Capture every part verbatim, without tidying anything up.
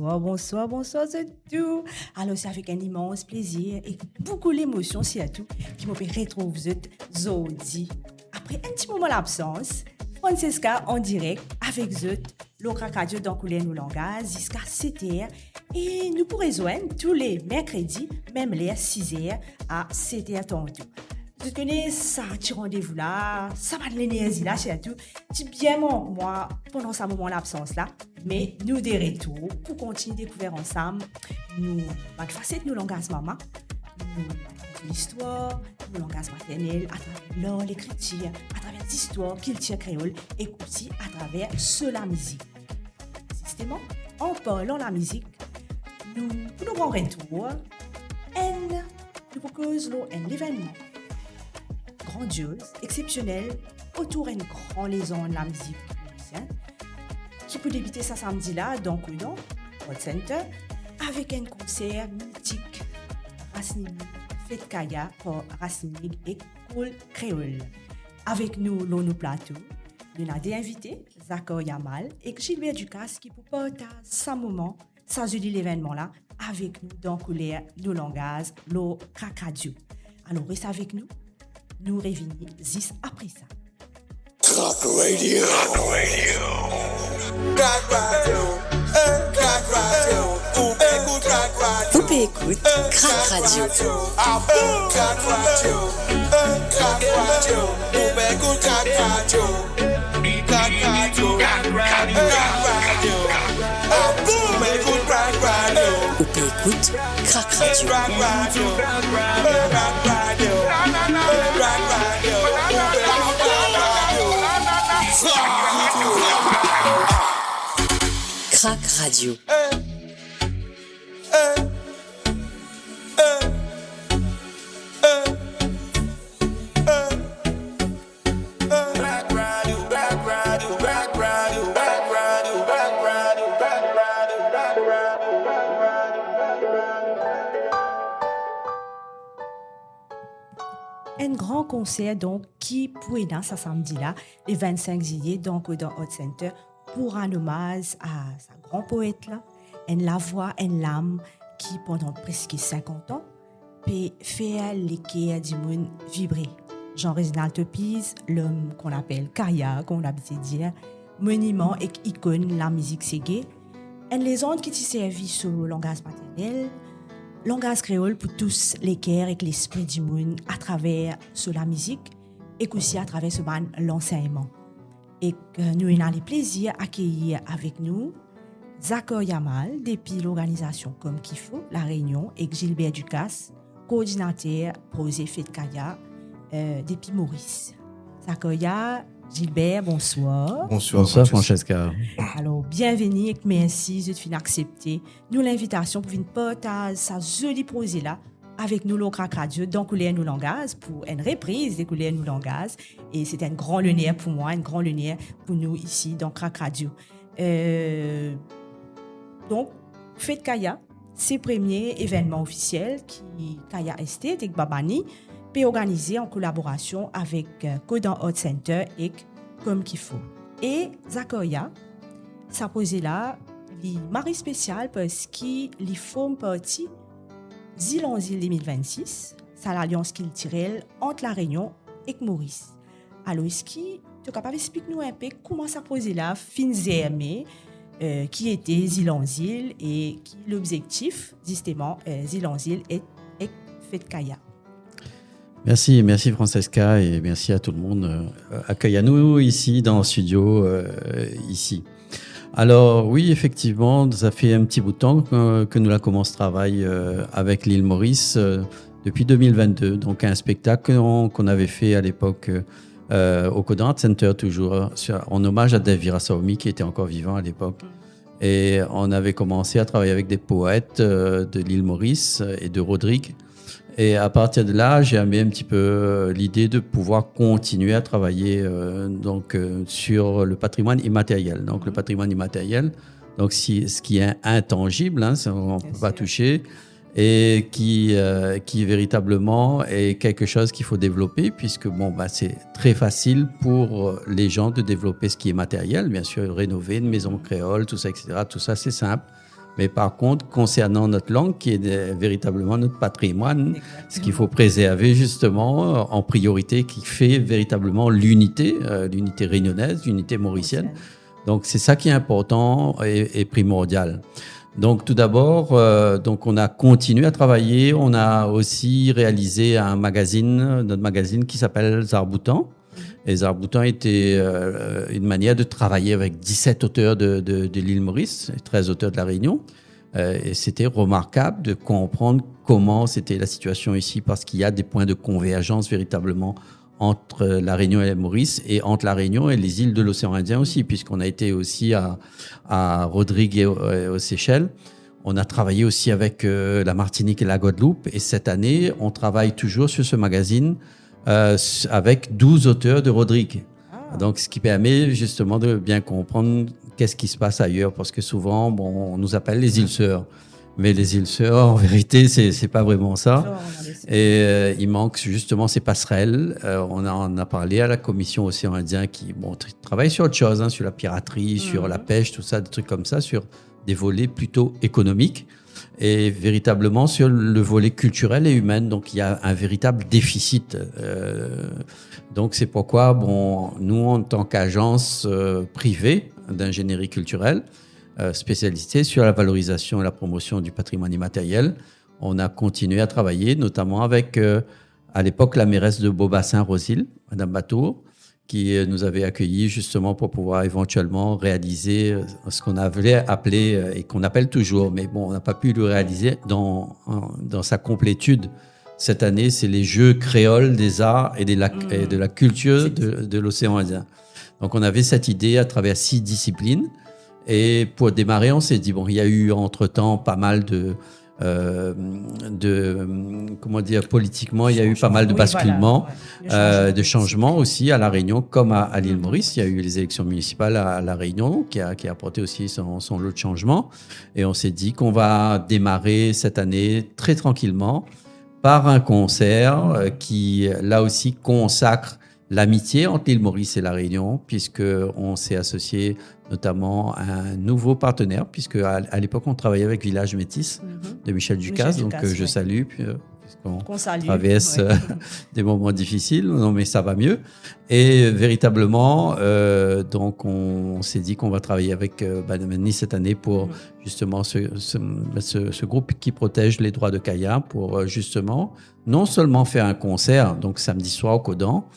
Bonswar, bonswar, bonswar zot tou. Alor, se avek enn imans plezir ek boukou lemosion sirtou ki mo pe retrouv zot zordi. Apre enn ti moman labsans, Francesca an direk avek zot lor Krak Radio dan Kouler Nou Langaz ziska set er, e nou pou rezwenn tou le merkredi, mem ler, siz er a set er tanto. Zot kone sa ti randevou la, sa bann lenerzi la, sirtou, ti bien mank mwa pandan sa moman labsans la. Me nou de retour pou kontinie dekouver ansam nou bann faset nou langaz mama, nou listwar, nou langaz maternel, atraver lar, lekritir, atraver listwar, kiltir kreol, ek osi atraver so lamizik. Zisteman, an parlan lamizik, nou, pou nou gran retour, enn, nou pou koz lor enn levennman grandioz, exsepsionel, otour enn gran lezann lamizik morisien, ki pou debite sa samdi la dan Kodan Art Center avek enn konser mitik Ras Nimi, Fet Kaya par Ras Nimi ek Koul Kreol. Avek nou lor nou plato, nou ena de invite, Zakaria Mal ek Gilbert Ducasse, ki pou partaz sa moman, sa zoli levennman la avek nou dan Kouler Nou Langaz lor Krak Radio. Alor, res avek nou, nou revini zis apre sa. Krak Radio. Krak Radio. Eh, Krak Radio. Ou pe ekout Krak Radio. Ou pe ekout Krak Radio. Ah bon, Krak Radio. Eh, Krak Radio. Ou pe ekout Krak Radio. Krak Radio. Krak Radio. Krak Radio. Ah bon, ou pe ekout Krak Radio. Ou pe ekout Krak Radio. Krak Radio. Krak Radio. Krak Radio. Krak Radio. Enn gran konser, donk, ki pou ena sa samdi la, le vinn-sink zilie, donk, dan Art Center, pou rann omaz a sa gran poet la, enn lavwa, enn lam ki, pandan preske sinkant an, pe fer leker dimoun vibre. Jean Réginald Topiz, l'homme qu'on appelle Kaya, kouma nou abitie dir, moniman ek ikonn lamizik sege, enn lezann ki ti servi so langaz maternel, langaz kreol pou tous leker ek lespri dimoun atraver so lamizik ek osi atraver so bann lansegnman. Ek, eh, nou ena leplezir akeyir avek nou Zakaria Mal depi lorganizasion Comme Qu'il Faut, La Réunion, ek Gilbert Ducasse, koordinater proze Fet Kaya, eh, depi Moris. Zakaria, Gilbert, bonswar. Bonswar, Francesca. Alor, bienveni ek mersi zot finn aksepte nou linvitasion pou vinn partaz sa zoli proze la avek nou lor Krak Radio, dan Kouler Nou Langaz, pou enn repriz de Kouler Nou Langaz. E se enn gran loner pou mwa, enn gran loner pou nou isi dan Krak Radio. Eh, donk, Fet Kaya, se premie evennman ofisiel ki Kaya Estate ek Babani pe organize an kolaborasion avek, eh, Kodan Art Center ek Comme Qu'il Faut. E Zakaria, sa proze la, li mari spesial parski li form parti Zil an Zil de mil vennsis, sa lalians kiltirel ant La Réunion ek Moris. Alor, eski to kapav explik nou inpe kouma sa proze la finn zerme, eh, ki ete Zil an Zil e ki lobzektif, zisteman, eh, Zil an Zil ek, ek Fet Kaya? Merci, merci Francesca et merci à tout le monde, euh, akeyir nou isi dan studio, euh, isi. Alors oui, effectivement, ça fait un petit bout de temps que, que nous la commencé travail, euh, avec l'île Maurice, euh, depuis deux mille vingt-deux. Donc un spectacle qu'on, qu'on avait fait à l'époque, euh, au Kodan Art Center toujours, euh, sur, en hommage à Dave Virasaomi qui était encore vivant à l'époque. Et on avait commencé à travailler avec des poètes, euh, de l'île Maurice, euh, et de Rodrigue. Et à partir de là, j'ai amené un petit peu, euh, l'idée de pouvoir continuer à travailler, euh, donc, euh, sur le patrimoine immatériel. Donc, le patrimoine immatériel, donc, si, ce qui est intangible, hein, ça, on ne peut pas toucher, et qui, euh, qui véritablement est quelque chose qu'il faut développer, puisque, bon, bah, c'est très facile pour, euh, les gens de développer ce qui est matériel, bien sûr, rénover une maison créole, tout ça, et cetera. Tout ça, c'est simple. Mais par contre, concernant notre langue, qui est de- véritablement notre patrimoine, ce qu'il faut préserver justement, euh, en priorité, qui fait véritablement l'unité, euh, l'unité réunionnaise, l'unité mauricienne. Donc, c'est ça qui est important et, et primordial. Donc, tout d'abord, euh, donc, on a continué à travailler. On a aussi réalisé un magazine, notre magazine qui s'appelle Zarboutan. Et Zarboutan était, euh, une manière de travailler avec dix-sept auteurs de, de, de l'île Maurice et treize auteurs de la Réunion. Euh, et c'était remarquable de comprendre comment c'était la situation ici, parce qu'il y a des points de convergence véritablement entre La Réunion et Maurice, et entre La Réunion et les îles de l'océan Indien aussi, puisqu'on a été aussi à, à Rodrigues et au- et aux Seychelles. On a travaillé aussi avec, euh, la Martinique et la Guadeloupe. Et cette année, on travaille toujours sur ce magazine, euh, s- avec douze auteurs de Rodrigues. Donc, ce qui permet justement de bien comprendre qu'est-ce qui se passe ailleurs, parce que souvent, bon, on nous appelle les îles sœurs. Mais les îles sœurs, en vérité, c'est, c'est pas vraiment ça. Et, euh, il manque justement ces passerelles. Euh, on a, on a parlé à la commission océan Indien qui, bon, tra- travaille sur autre chose, hein, sur la piraterie, sur la pêche, tout ça, des trucs comme ça, sur des volets plutôt économiques et véritablement sur le volet culturel et humain. Donc, il y a un véritable déficit. Euh, donc, c'est pourquoi, bon, nous, en tant qu'agence, euh, privée d'ingénierie culturelle, euh, spécialisée sur la valorisation et la promotion du patrimoine immatériel, on a continué à travailler, notamment avec, euh, à l'époque, la mairesse de Beaubassin, Rosile, Madame Batour, qui, euh, nous avait accueillis justement pour pouvoir éventuellement réaliser, euh, ce qu'on avait appelé, euh, et qu'on appelle toujours, mais bon, on n'a pas pu le réaliser dans, en- dans sa complétude. Cette année, c'est les Jeux créoles des arts et de la, et de la culture de, de l'océan Indien. Donc, on avait cette idée à travers six disciplines. Et pour démarrer, on s'est dit, bon, il y a eu entre-temps pas mal de, euh, de, euh, comment dire, politiquement, il y a eu pas mal de basculements, euh, de changements aussi à La Réunion comme à, à l'île Maurice. Il y a eu les élections municipales à, à La Réunion qui a, qui a apporté aussi son, son lot de changements. Et on s'est dit qu'on va démarrer cette année très tranquillement par un concert, euh, qui, là aussi, consacre l'amitié entre l'île Maurice et La Réunion, puisque on s'est associé notamment à un nouveau partenaire, puisque à, à l'époque, on travaillait avec Village Métis de Michel Ducasse, donc, euh, je salue, puis, euh, puisqu'on traverse, euh, des moments difficiles, non, mais ça va mieux. Et véritablement, euh, donc, on s'est dit qu'on va travailler avec, euh, Banamani cette année pour justement ce, ce, ce, ce groupe qui protège les droits de Kaya, pour, euh, justement non seulement faire un concert, donc samedi soir au Codan,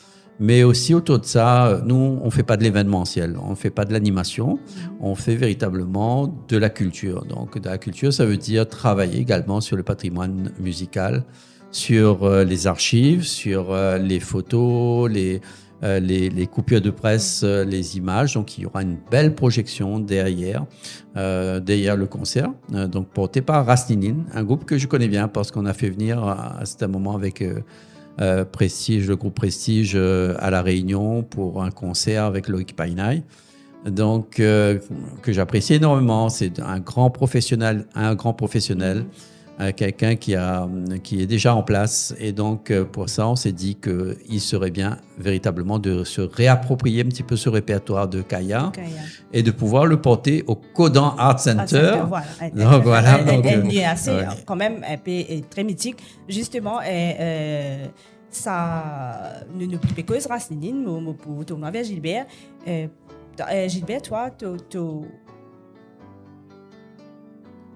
mais aussi autour de ça, nous, on fait pas de l'événementiel, on fait pas de l'animation, on fait véritablement de la culture. Donc, de la culture, ça veut dire travailler également sur le patrimoine musical, sur, euh, les archives, sur, euh, les photos, les, euh, les, les coupures de presse, euh, les images. Donc, il y aura une belle projection derrière, euh, derrière le concert, euh, donc portée par Rasninin, un groupe que je connais bien parce qu'on a fait venir à, à un certain moment avec, euh, euh, Prestige, le groupe Prestige, euh, à La Réunion pour un concert avec Loïc Painaye. Donc, euh, que j'apprécie énormément. C'est un grand professionnel, un grand professionnel, euh, quelqu'un qui a, qui est déjà en place. Et donc, euh, pour ça, on s'est dit qu'il serait bien véritablement de se réapproprier un petit peu ce répertoire de Kaya et de pouvoir le porter au Codan Art Center. Donc, voilà, donc, euh, assez, quand même, un peu, euh, très mythique. Justement, euh, euh, sa, nou, nou pe koz Rasninin, mo, mo pou tourn vers Gilbert. Euh, euh, Gilbert, twa, to, to,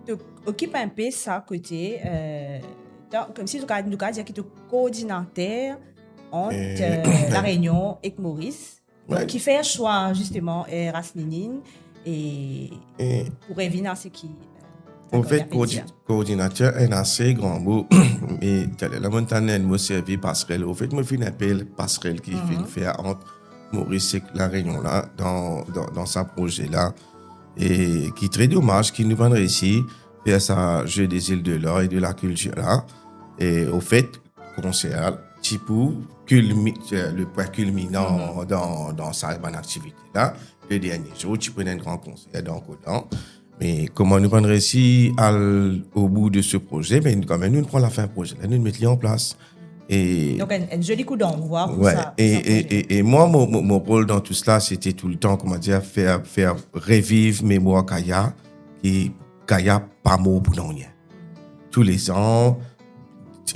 to okip inpe sa kote, euh, dan, koumsi nou ka, nou ka dir ki to koordinater ant, euh, La Réunion ek Moris. Donc, qui fait un choix, justement, euh, Rasninin, et pour revenir à ce qui, euh, an fet, koordinater enn ase gran mo. E taler la, mo tann enn mo servi pasrel. An fet, mo finn apel pasrel ki finn fer ant Moris ek La Réunion la, dan, dan, dan sa proze la. E ki tre domaz ki nou pa'nn resi fer sa Jeux des îles de l'art et de la culture la. E an fet, konser ti pou kilmi-, euh, le pwin kilminan dan, dan sa bann aktivite la. Le dernie zour, ti pou ena enn gran konser dan Codan. Me kouma nou pa'nn resi al o bou de se proze, me kanmem nou pran lafin proze la, nou met li an plas. E donk, enn, enn zoli kou danvwa pou sa, e, sa proze. E, e mwa, mo, mo, mo rol dan tou sa, se te toultan, kouma dir, fer, fer reviv memwar Kaya, ki Kaya pa mor pou nanye. Toulezan,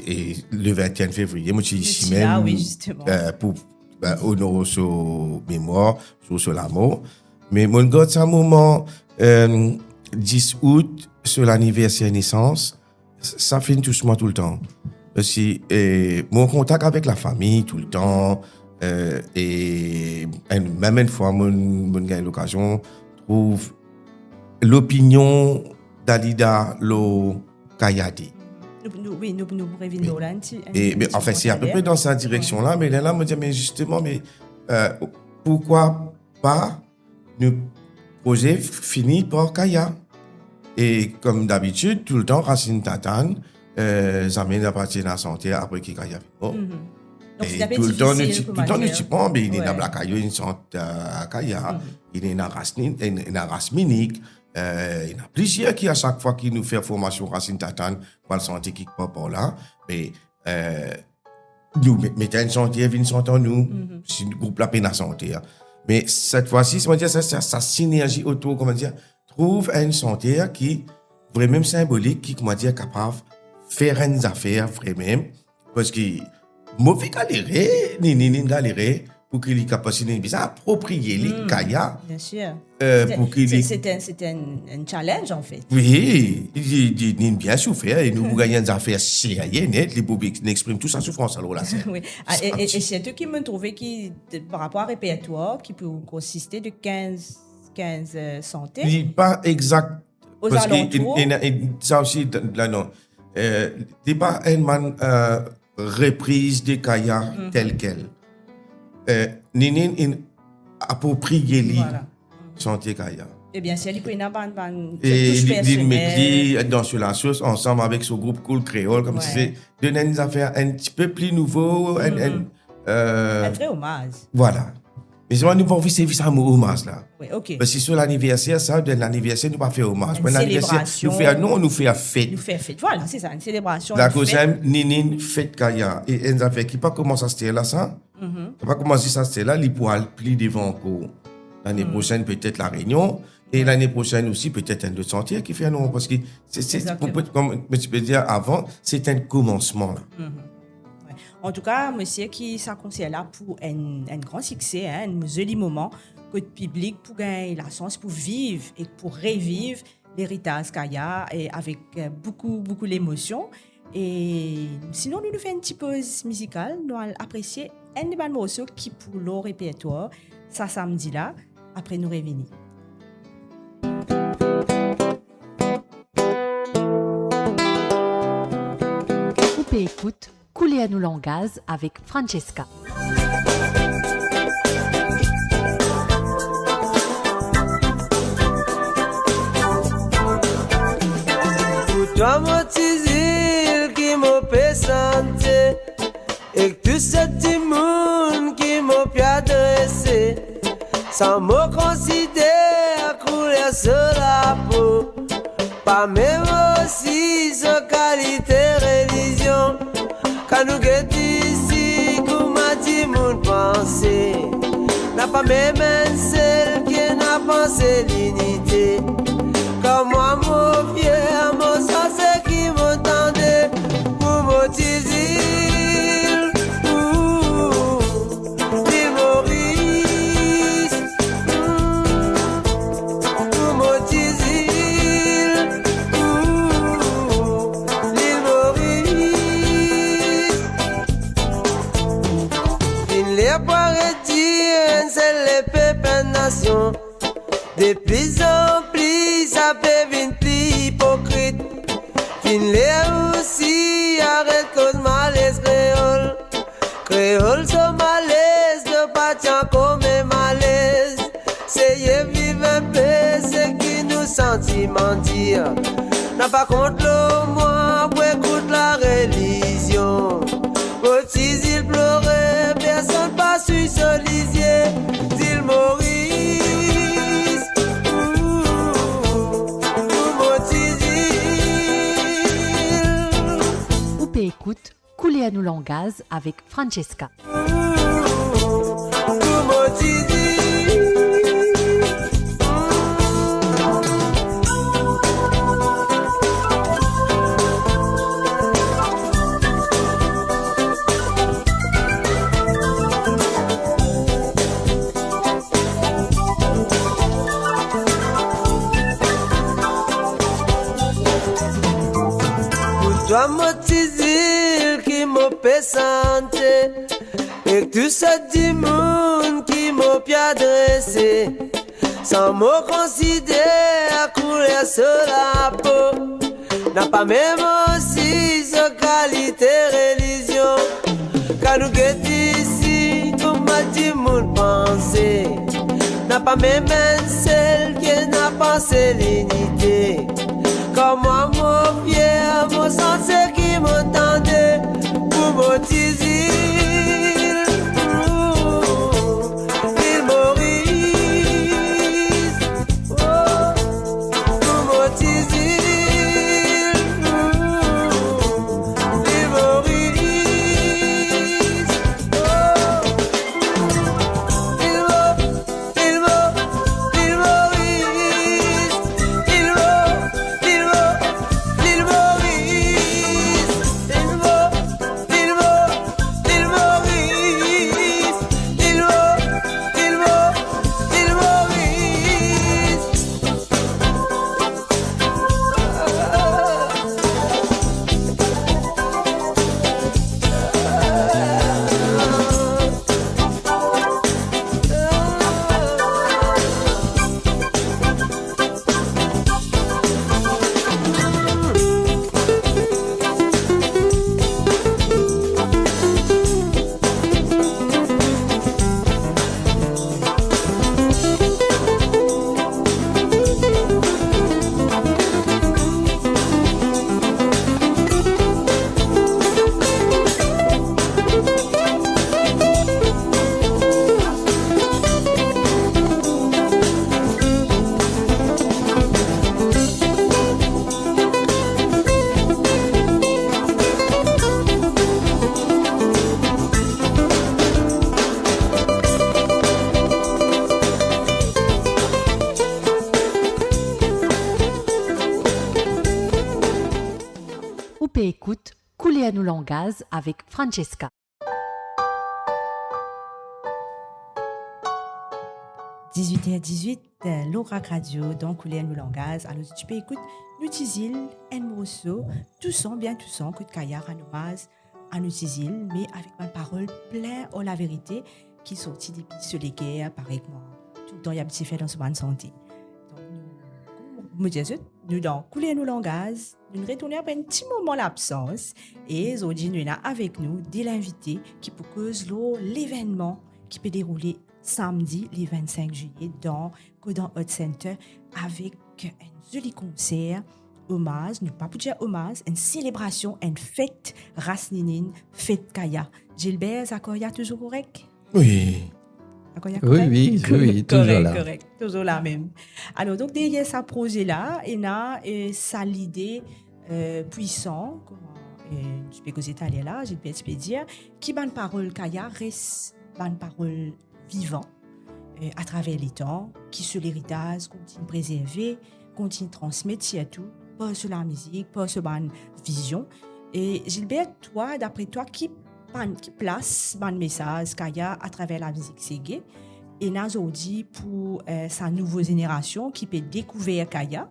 e, le vingt et un février, mo ti isi mem, wi, zisteman, euh, pou, euh, onor so memwar, so, so lamor. Me mo gard sa moman, euh, dis out, so laniverser nesans, sa finn tous mwa toultan. Parski, e, mo an kontak avek lafami toultan, e, e enn, mem enn fwa, mo, mo gagn lokazion trouv lopinion Dalida lor Kaya de. Nou, nou, wi, nou, nou pou revinn lor la, enn ti, enn ti mo deryer. E, me, anfin, se apepre dan sa direksion la, me lerla, mo dir, me zisteman, me, e, poukwa pa nou proze fini par Kaya. E kom dabitid, toultan Racine Tatane, euh, zame nou pa ti ena santer apre ki Kaya vinn mor. Mhm. Donk, e toultan nou ti, toultan nou ti pran, be ena Blakayo, inn sant, euh, Kaya, ena Rasni-, ena Rasminik, euh, ena plizier ki, a sak fwa ki nou fer formasion Racine Tatane, pou al sante kikpar par la, me euh, nou met, met enn santer vinn sant ar nou, si group la pena santer. Me set fwa si, kouma dir, sa, sa, sa sinerzi otour, kouma dir, trouv enn santer ki vremem sinbolik, ki, kouma dir, kapav fer enn zafer vremem, parski mo pe galere, Ninine galere, pou ki li kapav, si li bizin apropriye li Kaya, bien sûr. Euh, pou ki li... Se, se, se enn, se enn, enn challenge, an fet. Wi, li, li, li bien soufer, e nou pou gagn enn zafer serye net, li pou exprim tou sa soufrans alor la, se... Wi. Ah, e, e, e sirtou ki mo trouve ki, de, par rapor a repertwar, ki pou konsiste de kinz, kinz, euh, santer. Li pa egzak, parski ozalantour. Ena, ena, sa osi, la, non. Euh, li pa enn bann, euh, repriz de Kaya tel kel. Euh, Ninine inn apropriye li santer Kaya. E bien sir, li pou ena bann, bann touch personel. E li, li met li dan so lasos ansam avek so group Cool Creole, koumsi se donn enn zafer enn tipe pli nouvo, enn, enn, euh, enn vre omaz. Vwala. Me selman nou pa anvi servi sa mo omaz la. Wi, ok. Parski so laniverser sa, dan laniverser nou pa fer omaz. Enn selebrasion. Pou laniverser, nou fer, non, nou fer fet. Nou fer fet. Vwala, se sa, enn selebrasion, enn fet. Lakoz Ninine fet Kaya. E enn zafer ki pa koumans aster la sa. Mhm. Ki pa koumans zis aster la, li pou al pli devan ankor. Lane prosenn, petet La Rényon. E lane prosenn osi, petet enn lot santer ki fer nou, parski se, se, pou, pou, kom mo ti pe dir avan, se enn koumansman la. Mhm. Wi. Antouka, mo sir ki sa konser la pou enn, enn gran sikse, hein, enn zoli moman, kot piblik pou gagn lasans pou viv e pou reviv leritaz Kaya, e avek, euh, boukou, boukou lemosion. E sinon, nou, nou fer enn ti poz mizikal, nou al apresie enn de bann morso ki pou lor repertwar sa samdi la, apre nou revini. Ou pe ekout Kouler nou langaz avek Francesca. Pou twa mo ti zil ki mo pe sante, ek tou sa dimoun ki mo pe adrese, sa mo konsider kouler so lapo, pa mem osi so kalite relizion. Kan nou get isi kouma dimoun panse, napa mem enn sel ki ena panse linite. Kan mwa mo fyer, mo sa seki mo tande, pou mo ti zil, ou, Lil Moris, hmm, pou mo ti zil, ou, Lil Moris. Finn ler pou aret dir enn sel lepep, enn nasion. De pli an pli, sa pe vinn pli ipokrit. Finn ler osi aret koz malez kreol. Kreol so malez, nou pa ti ankor mem alez. Seye viv enpe seki nou santiman dir. Napa kont lor mwa pou ekout larelizion. Mo ti zil plore, personn pa swiy so lizie. Zil Moris, ou, ou, ou mo ti zil. Ou pe ekout Kouler nou langaz avek Francesca. Twa mo ti zil ki mo pe sante, ek tou sa dimoun ki mo pe adrese, san mo konsider kouler so lapo. Napa mem osi so kalite relizion. Kan nou get isi kouma dimoun panse, napa mem enn sel ki ena panse linite. Kan mwa mo fier, mo santi ki mo tande pou mo ti zil, Lil Moris. Oh, pou mo ti zil, Lil Moris. Oh, Lil Mo-, Lil Mo-, Lil Moris. Lil Mo-, Lil Mo-, Lil Moris. Lil Mo-, Lil Mo-, Lil Moris. Lil Mo-, Lil Mo-, Lil Moris. Ou pe ekout Kouler nou langaz avek Francesca. Dizwit er dizwit, lor Krak Radio, dan Kouler nou langaz. Alor, ti pe ekout Nou Ti Zil, enn morso tousan, bien tousan, kot Kaya rann omaz a nou ti zil, me avek bann parol plin ar laverite ki sorti depi so leker, parey kouma toultan li abitie fer dan so bann sante. Donk, nou, kouma mo dir zot, nou dan Kouler nou langaz, nou retourne apre enn ti moman labsans, e zordi nou ena avek nou de linvite ki pou koz lor levennman ki pe deroule samdi le vennsenk zilie dan Kodan Arts Center avek enn zoli konser omaz, nou pa pou dir omaz, enn selebrasion, enn fet Ras Nininn, fet Kaya. Gilbert Zakaria, touzour korek? Wi. Zakaria, wi, korek? Wi, wi, touzour la. Korek, korek. Touzour la mem. Alor, donk, deryer sa proze la, ena, eh, sa lide, eh, pwisan, kouma, eh, nou ti pe koze taler la, Gilbert ti pe dir, ki bann parol Kaya res bann parol vivan, eh, atraver letan, ki so leritaz kontign prezerve, kontign transmet, sirtou par so lamizik, par so bann vizion. E Gilbert, twa, dapre twa, ki bann, ki plas bann mesaz Kaya atraver lamizik sege ena zordi pou, eh, sa nouvo zenerasion ki pe dekouver Kaya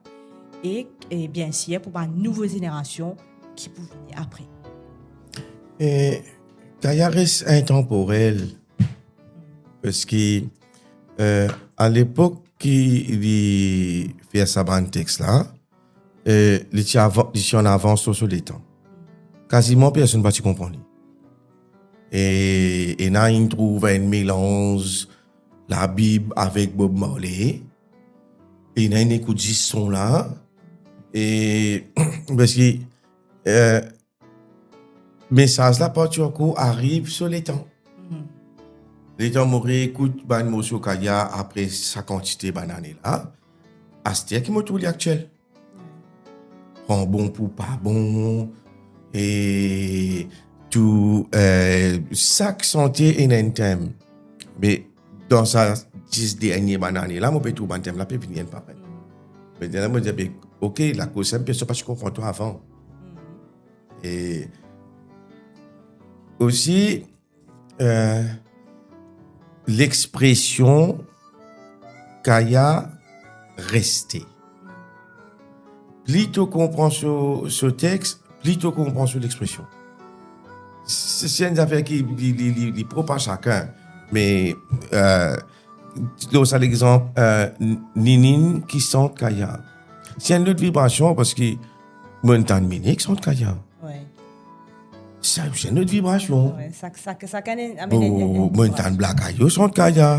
e, e biensir pou bann nouvo zenerasion ki pou vini apre? E Kaya res intanporel, parski, eh, alepok ki li fer sa bann text la, eh, li ti avan-, li ti an avans lor so letan. Kaziman personn pa ti konpran li. E ena inn trouv enn melanz Labib avek Bob Marley. Ena inn ekout zis son la. E, parski, eh, mesaz la pa ti ankor ariv so letan. Mhm. Letan mo reekout bann morso Kaya apre sa kantite bann ane la, aster ki mo trouv li aktiel. Pran bon pou pa bon, e tou, eh, sak sante ena enn tem. Me dan sa dis dernie bann ane la, mo pe trouv bann tem la pe vini enn pa enn. Me la mo dir, be, ok, lakoz sa, personn pa ti konpran twa avan. E osi, eh, lexpresion Kaya reste. Pli to konpran so, so text, Pli to konpran so lexpresion. Se, se enn zafer ki li, li, li, li prop a sakenn. Me, euh, donn sa lexanp, euh, Ninine ki sant Kaya. Se enn lot vibrasion, parski mo'nn tann Minik sant Kaya. Wi. Sa, se enn lot vibrasion. Wi, sa, sa, sa, sa, bon, mo'nn tann Black Eyed Peas sant Kaya.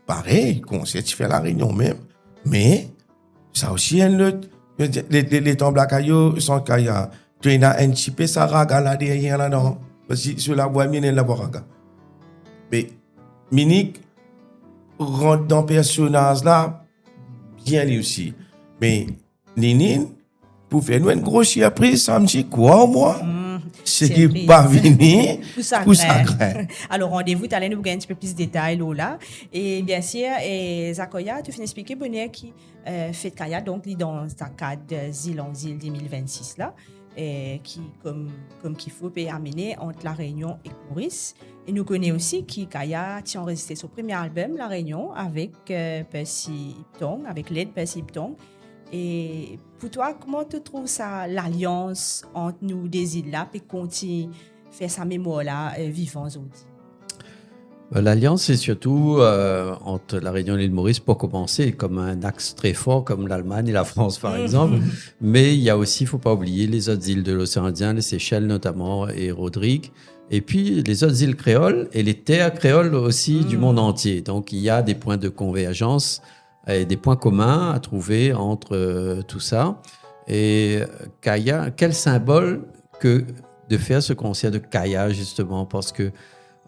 Parey, konser ti fer La Réunion mem. Me, sa osi enn lot, le, le, le, letan Black Eyed Peas sant Kaya, to ena enn tipe sa raga la deryer ladan. Parski so lavwa, mi ena lavwa raga. Me Minik rant dan personaz la, bien li osi. Me Ninine, pou fer nou enn gro sirpriz samdi, krwar mwa, seki pa vini, pou sagrin. Alor, randevou taler, nou pou gagn enn tipe plis detay lor la. E biensir, e Zakoya, to finn explike boner ki, euh, fet Kaya, donk, li dan sa kad, euh, Zil an Zil de mil vennsis la, euh, ki, kom, kom ki fo, pe amene ant La Réunion ek Moris. E nou kone osi ki Kaya ti anrezistre so premie album, La Réunion, avek, euh, Percy Hipton, avek led Percy Hipton. E pou twa, kouma to trouv sa lalians ant nou de zil la pe kontign fer sa memwar la, euh, vivan zordi? Euh, lalians, se sirtou, euh, ant La Réunion e lil Moris pou koumanse, kom enn axe tre for, kom Lalmagn e Lafrans, par exanp. Me il y a aussi, fo pa oubliye, lezot zil de l'océan Indien, les Seychelles notamment, et Rodrigues, et puis les autres îles créoles et les terres créoles aussi du monde entier. Donc, il y a des points de convergence et des points communs à trouver entre, euh, tout ça. Et, euh, Kaya, quel symbole que de faire ce concert de Kaya, justement, parce que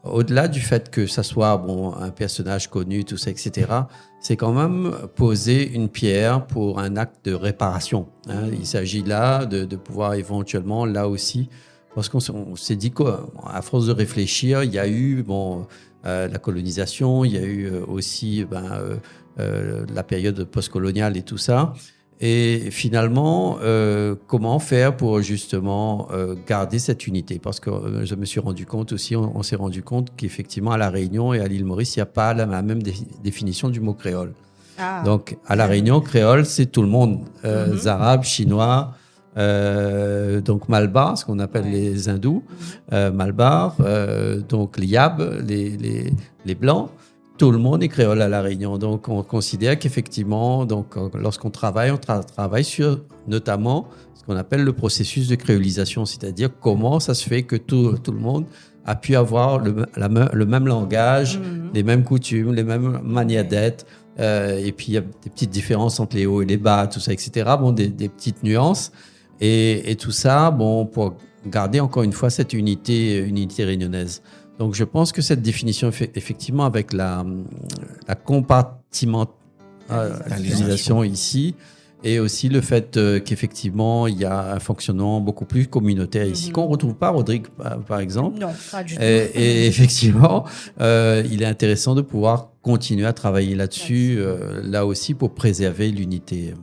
au-delà du fait que ça soit, bon, un personnage connu, tout ça, et cetera, c'est quand même poser une pierre pour un acte de réparation, hein. Il s'agit là de, de pouvoir éventuellement, là aussi, parce qu'on s-, on s'est dit quoi, à force de réfléchir, il y a eu, bon, euh, la colonisation, il y a eu, euh, aussi, ben, euh, euh, la période postcoloniale et tout ça. Et finalement, euh, comment faire pour justement, euh, garder cette unité ? Parce que, euh, je me suis rendu compte aussi, on, on s'est rendu compte qu'effectivement, à La Réunion et à l'île Maurice, il n'y a pas la, la même dé-, définition du mot créole. Donc, à La Réunion, créole, c'est tout le monde. Euh, arabes, chinois, euh, donc malbar, ce qu'on appelle les hindous, euh, malbar, euh, donc les yabs, les, les, les blancs, tout le monde est créole à La Réunion. Donc, on considère qu'effectivement, donc, euh, lorsqu'on travaille, on tra-, travaille sur notamment ce qu'on appelle le processus de créolisation, c'est-à-dire comment ça se fait que tout, tout le monde a pu avoir le, la me-, le même langage, les mêmes coutumes, les mêmes manières d'être, euh, et puis il y a des petites différences entre les hauts et les bas, tout ça, et cetera. Bon, des, des petites nuances. Et, et tout ça, bon, pour garder encore une fois cette unité, unité réunionnaise. Donc, je pense que cette définition, effe-, effectivement, avec la, la compartiment-, euh, compartimentalisation ici, et aussi le fait, euh, qu'effectivement, il y a un fonctionnement beaucoup plus communautaire ici, qu'on retrouve pas, Rodrigue, par, par exemple. Non, pas du tout. Et, et effectivement, euh, il est intéressant de pouvoir continuer à travailler là-dessus, euh, là aussi, pour préserver l'unité.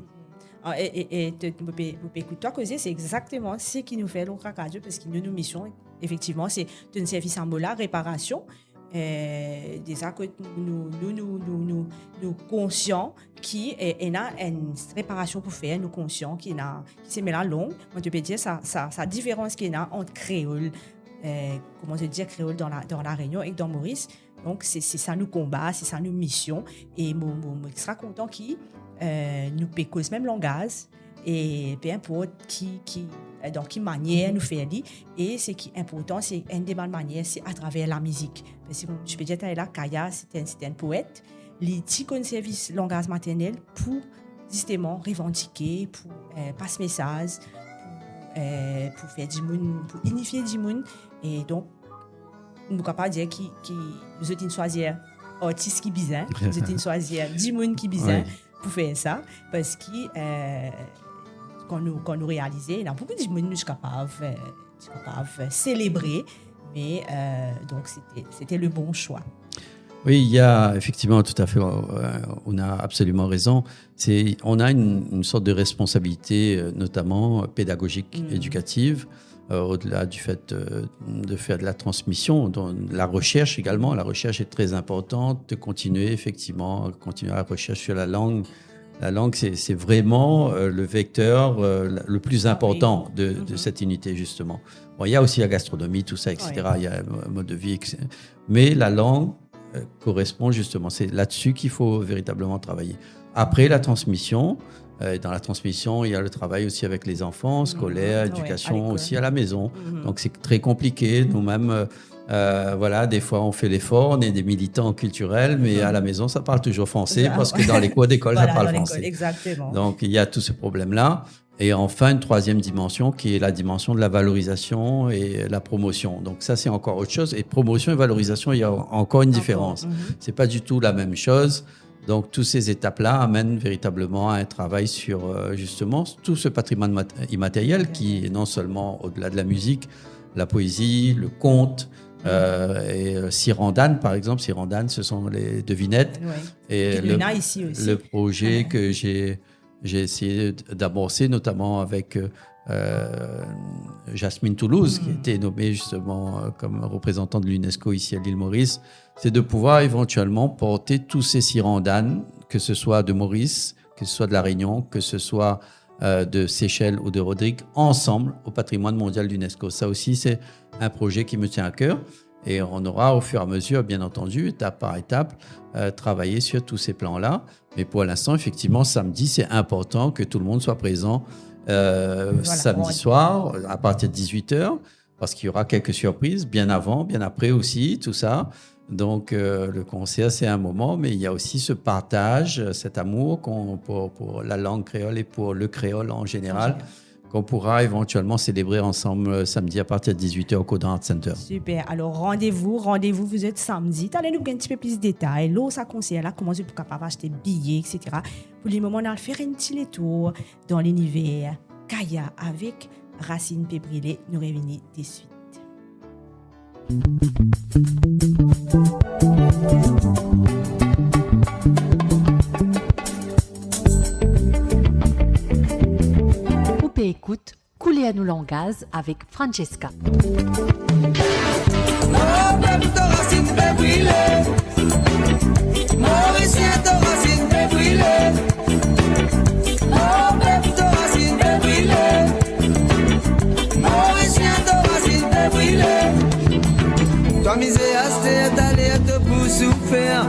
Ah, e, e, e, to, to pe, to pe ekout twa koze, se exakteman seki nou fer lor Krak Radio, parski nou, nou mision, efektivman, se donn servis a mo la, reparasion. Eh, deza kot nou, nou, nou konsian ki, eh, ena enn reparasion pou fer, nou konsian ki ena, ki semin la long. Mo, to pe dir sa, sa, sa diferans ki ena ant kreol, eh, kouma to dir, kreol dan La, dan La Reynion ek dan Moris. Donk, se, se sa nou konba, se sa nou mision. E mo, mo, mo extra kontan ki, eh, nou pe koz mem langaz, e pe inport ki, ki, eh, dan ki manier nou fer li, e seki inportan, se enn de bann manier, se atraver lamizik. Parski, kouma ti pe dir taler la, Kaya, se enn, se enn poet, li ti konn servi langaz maternel pou, zisteman, revandike, pou, eh, pas mesaz, pou, eh, pou fer dimoun, pou inifie dimoun. E donk, nou kapav dir ki, ki zot inn swazir artis ki bizin, zot inn swazir dimoun ki bizin pou fer sa, parski, eh, kan nou, kan nou realize, ena boukou dimoun nou ti kapav, eh, ti kapav selebre, me, eh, donk, sete, sete le bon swa. Oui, il y a effectivement, tout à fait, euh, on a absolument raison. C'est, on a une, une sorte de responsabilité, euh, notamment, euh, pédagogique, éducative, euh, au-delà du fait, euh, de faire de la transmission, donc la recherche également. La recherche est très importante, de continuer effectivement, continuer la recherche sur la langue, La langue, c'est, c'est vraiment, euh, le vecteur, euh, le plus inportan de, de cette inite, justement. Bon, il y a aussi la gastronomie, tout ça, et cetera. Il y a un mode de vie, et cetera. Mais la langue, euh, correspond justement. C'est là-dessus qu'il faut véritablement travailler. Après, la transmission, euh, dans la transmission, il y a le travail aussi avec les enfants, scolaire, éducation, aussi à la maison. Donc, c'est très compliqué. Nous-mêmes, euh, euh, voilà, des fois, on fait l'effort, on est des militants culturels, mais à la maison, ça parle toujours français parce que dans les cours d'école, ça parle français. Voilà, dans l'école, exactement. Donc, il y a tout ce problème-là. Et enfin, une troisième dimension qui est la dimension de la valorisation et la promotion. Donc ça, c'est encore autre chose. Et promotion et valorisation, il y a encore une différence. C'est pas du tout la même chose. Donc, toutes ces étapes-là amènent véritablement à un travail sur, euh, justement, tout ce patrimoine mat-, immatériel qui est non seulement au-delà de la musique, la poésie, le conte, euh, et, euh, Sirandane, par exemple. Sirandane, ce sont les devinettes. Et le, le projet que j'ai j'ai essayé d-, d'amorcer, notamment avec, euh, euh, Jasmine Toulouse, qui a été nommée justement, euh, comme représentant de l'UNESCO ici à l'île Maurice, c'est de pouvoir éventuellement porter tous ces Sirandane, que ce soit de Maurice, que ce soit de La Réunion, que ce soit, euh, de Seychelles ou de Rodrigues, ensemble au patrimoine mondial de l'UNESCO. Ça aussi, c'est un projet qui me tient à cœur. Et on aura au fur et à mesure, bien entendu, étape par étape, euh, travaillé sur tous ces plans-là. Mais pour l'instant, effectivement, samedi, c'est important que tout le monde soit présent, euh, samedi soir, à partir de dix-huit heures, parce qu'il y aura quelques surprises, bien avant, bien après aussi, tout ça. Donc, euh, le concert, c'est un moment, mais il y a aussi ce partage, euh, cet amour qu'on, pour, pour la langue créole et pour le créole en général, qu'on pourra éventuellement célébrer ensemble, euh, samedi à partir de dix-huit heures au Codran Art Center. Super. Alors, rendez-vous, rendez-vous, vous êtes samedi. Talè nou gagn enn tipe plis detay lor sa konser la, kouma zot pou kapav aste biye, et cetera. Pou le moman, nou al fer enn ti letour dan liniver Kaya avek Racine Pe Brile. Nou revini de suite. Ou pe ekout Kouler nou langaz avek Francesca. Mo pep, to rasinn pe brile. Morisien, to rasinn pe brile. Mo pep, to rasinn pe brile. Morisien, to rasinn pe brile. Twa mize aster, taler to pou soufer.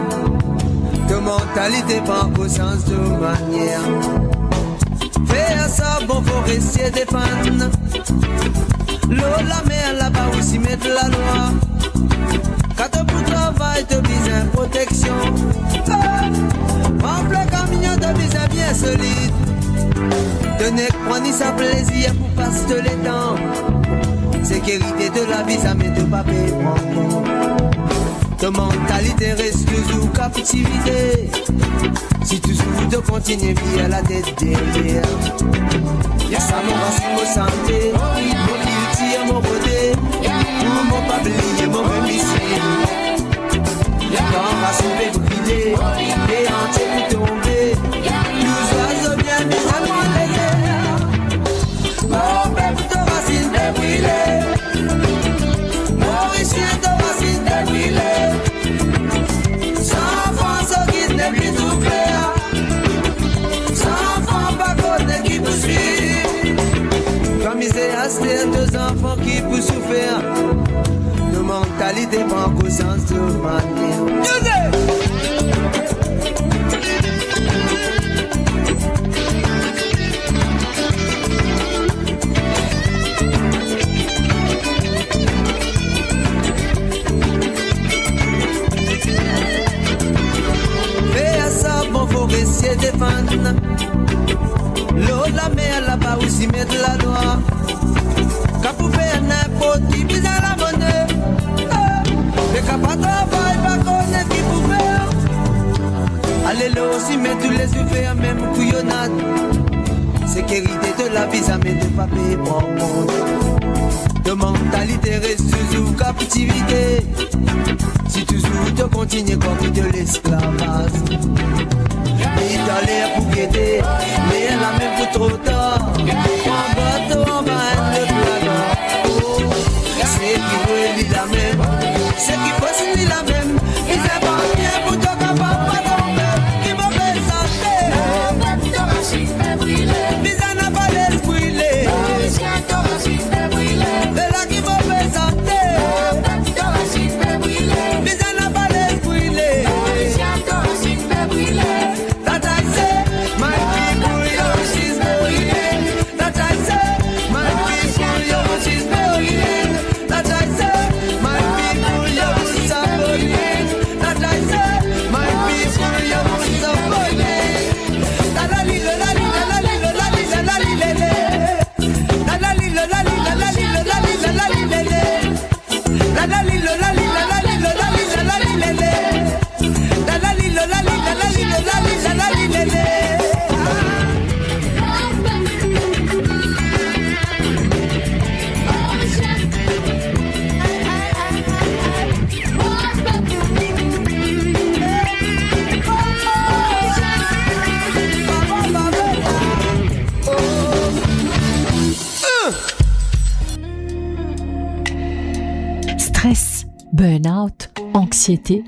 To mantalite pa ankor sanz to manier. Fer sa bon, fo res defann. Lor lamer laba osi met lalwa. Kan to pou travay, to bizin proteksion. Eh, anfle kamion, to bizin bien solid. To nek pran ni sa plezir pou pas to letan. Sekirite to lavi, zame to pa pe pran kont. To mantalite res touzour kaptivite. Si touzour to kontinie vir latet deryer. Sa mo rasinn, mo sante, mo kiltir, mo bote. Pou mo pa bliye mo misie. Kan rasinn pe brile, pe antie pou tonbe. Tou zwazo bien bizin pran lezer. Mo pep, to rasinn pe brile. Morisien, to rasinn pe brile. Zanfan so gid nepli tou kler. Zanfan pa kone ki pou swiv. Twa mize aster, to zanfan ki pou soufer. To mantalite pa ankor sanz to manier. Music! Fer sa bon, fo res defann. Lor lamer laba osi met lalwa. Kan pou fer ninport ki bizin lamone. Eh, me kan pa travay, pa kone ki pou fer. Ale lor sime toulezour, fer mem kouyonad. Sekirite to lavi, zame to pa pe pran kont. To mantalite res touzour kaptivite. Si touzour to kontinie krwar ki to lesklavaz. Li taler pou gete, ler la mem pou tro tar. Pran bato anba enn lot lagar. Seki vre li la mem, seki fos li la mem. Bizin pran bien pou to kapav pa tonbe. Ki move sante. burn-out, anksiete.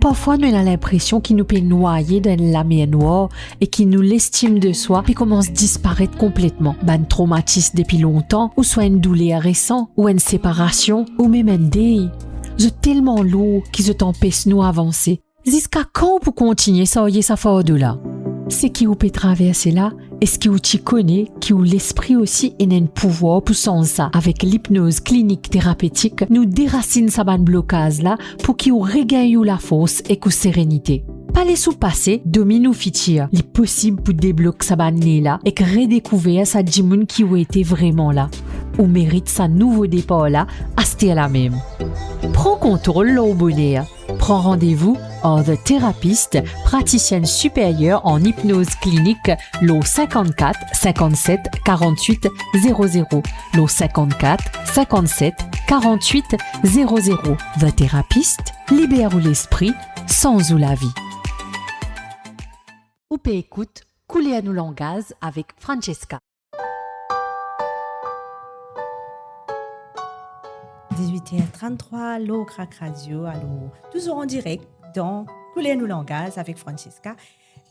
Parfwa nou ena linpresion ki nou pe nwaye dan enn lamer nwar e ki nou lestim de swa pe koumans disparet konpletman. Bann tromatis depi lontan, ouswa enn douler resan, ou enn separasion, ou mem enn dey, zot telman lour ki zot anpes nou avanse. Ziska kan ou pou kontigne sarye sa fardo la? Seki ou pe traverse la, eski ou ti kone ki ou lespri osi ena enn pouvwar pou sanz sa? Avek lipnoz klinik terapetik, nou derasinn sa bann blokaz la pou ki ou regagn ou lafors ek ou serenite. Pa les ou pase domin ou fitir. Li posib pou deblok sa bann ne la ek redekouver sa dimoun ki ou ete vreman la. Ou merit sa nouvo depar la, aster la mem. Pran kontrol lor ou boner. Pran randevou ar The Therapist, pratisienn siperyer an ipnoz klinik, lor finkannkat, finkannset, karannwit, zero zero, lor finkannkat, finkannset, karannwit, zero zero. The Therapist, liber ou lespri, sanz ou lavi. Ou pe ekout Kouler nou langaz avek Francesca. Dizwit er tranntrwa, lor Krak Radio, alor, touzour an direk dan Kouler nou langaz avek Francesca.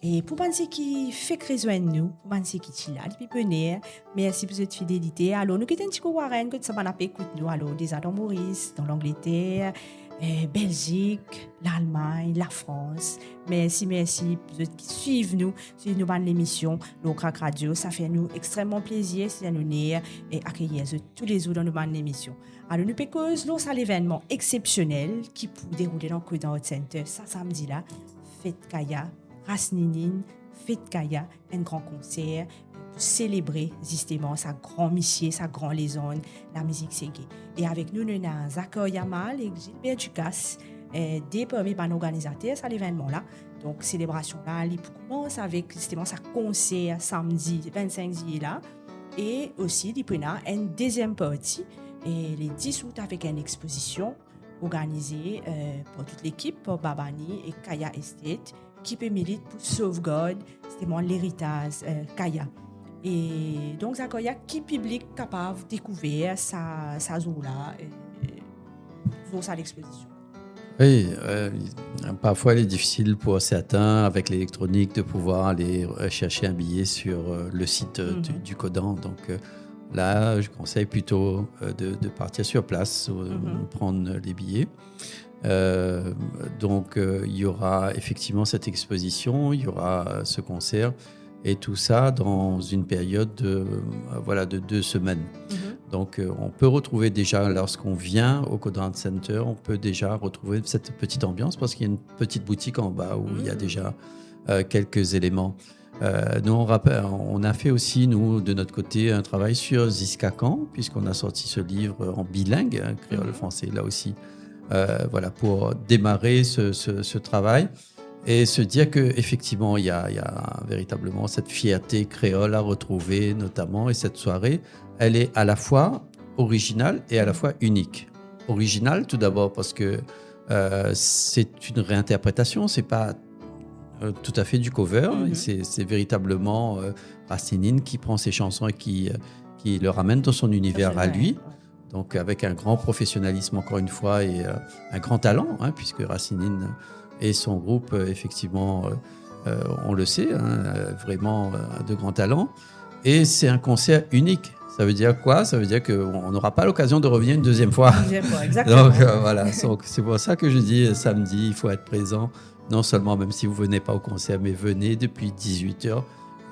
E pou bann seki fek rezwenn nou, pou bann seki ti la depi boner, mersi pou zot fidelite. Alor, nou get enn ti kou Warren, kot sa bann la pe ekout nou, alor, deza dan Moris, dan Langleter, eh, Belzik, Lalmagn, Lafrans. Mersi, mersi pou zot ki swiv nou, swiv nou bann lemision lor Krak Radio. Sa fer nou extreman plezir, se enn oner, e, akeyir zot toulezour dan nou bann lemision. Alor, nou pe koz lor sa levennman exsepsionel ki pou deroule dan Codart Center sa samdi la, Fet Kaya, Ras Ninin, Fet Kaya, enn gran konser pou selebre zisteman sa gran misie, sa gran lezann lamizik sege. E avek nou, nou ena Zakaria Mal ek Gilbert Ducasse, eh, de parmi bann organizater sa levennman la. Donk, selebrasion la, li pou koumans avek zisteman sa konser samdi vennsink ziye la. E osi, li pou ena enn deziem parti, e le dis out avek enn expozision organize, eh, par tout lekip, par Babani e Kaya Estate, ki pe milit pou sovgard zisteman leritaz, eh, Kaya. E donk, Zakaria, ki piblik kapav dekouver sa, sa zour la, eh, zour sa lexpozision? Oui, euh, parfois il est difficile pour certains, avec l'électronique, de pouvoir aller, euh, chercher un billet sur, euh, le site, euh, du, du Codart. Donc, euh, là, je conseille plutôt, euh, de, de partir sur place, euh, prendre les billets. Euh, donc, euh, il y aura effectivement cette exposition, il y aura, euh, ce concert, et tout ça dans une période de, euh, voilà, de deux semaines. Donc, euh, on peut retrouver déjà, lorsqu'on vient au Codart Center, on peut déjà retrouver cette petite ambiance parce qu'il y a une petite boutique en bas où il y a déjà, euh, quelques éléments. Euh, nous, on rappelle, on a fait aussi, nous, de notre côté, un travail sur Ziska Kan, puisqu'on a sorti ce livre en bilingue, hein, créole-français, là aussi. Euh, voilà, pour démarrer ce, ce, ce travail et se dire que, effectivement, il y a, il y a véritablement cette fierté créole à retrouver, notamment, et cette soirée, elle est à la fois originale et à la fois unique. Originale, tout d'abord, parce que, euh, c'est une réinterprétation, c'est pas, euh, tout à fait du cover, et c'est, c'est véritablement, euh, Ras Ninin qui prend ses chansons et qui, euh, qui le ramène dans son univers à lui. Donc, avec un grand professionnalisme, encore une fois, et, euh, un grand talent, hein, puisque Ras Ninin et son groupe, euh, effectivement, euh, euh, on le sait, hein, euh, vraiment, euh, de grands talents. Et c'est un concert unique. Ça veut dire quoi ? Ça veut dire qu'on n'aura pas l'occasion de revenir une deuxième fois. Deuxième fois, exactement. Donc, euh, voilà. Donc, c'est pour ça que je dis, euh, samedi, il faut être présent. Non seulement, même si vous venez pas au concert, mais venez depuis dix-huit heures,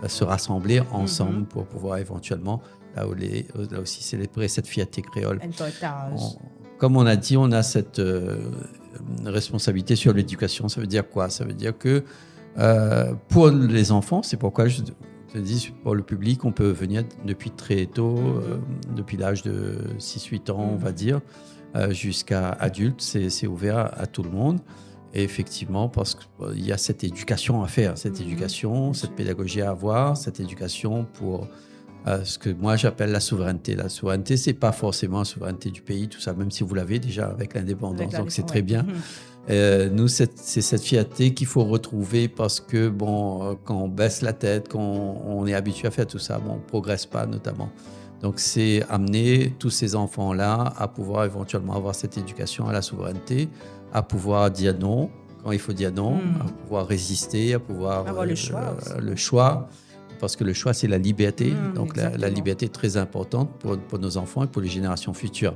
euh, se rassembler ensemble pour pouvoir éventuellement, là où les, là aussi, célébrer cette fierté créole. Enn partaz. On, comme on a dit, on a cette, euh, responsabilité sur l'éducation. Ça veut dire quoi ? Ça veut dire que, euh, pour les enfants, c'est pourquoi je te dis, pour le public, on peut venir depuis très tôt, euh, depuis l'âge de six, huit ans, on va dire, euh, jusqu'à adulte, c'est, c'est ouvert à, à tout le monde. Et effectivement, parce que, euh, il y a cette éducation à faire, cette éducation, cette pédagogie à avoir, cette éducation pour, euh, ce que moi j'appelle la souveraineté. La souveraineté, c'est pas forcément la souveraineté du pays, tout ça, même si vous l'avez déjà avec l'indépendance, donc c'est très bien. Euh, nous, c'est, c'est cette fierté qu'il faut retrouver parce que, bon, euh, quand on baisse la tête, quand on, on est habitué à faire tout ça, bon, on progresse pas, notamment. Donc, c'est amener tous ces enfants-là à pouvoir éventuellement avoir cette éducation à la souveraineté, à pouvoir dire non quand il faut dire non, Mm. à pouvoir résister, à pouvoir Avoir le euh, choix euh, aussi. le choix, parce que le choix, c'est la liberté. Mm, Donc, la, la exactement. liberté est très importante pour, pour nos enfants et pour les générations futures.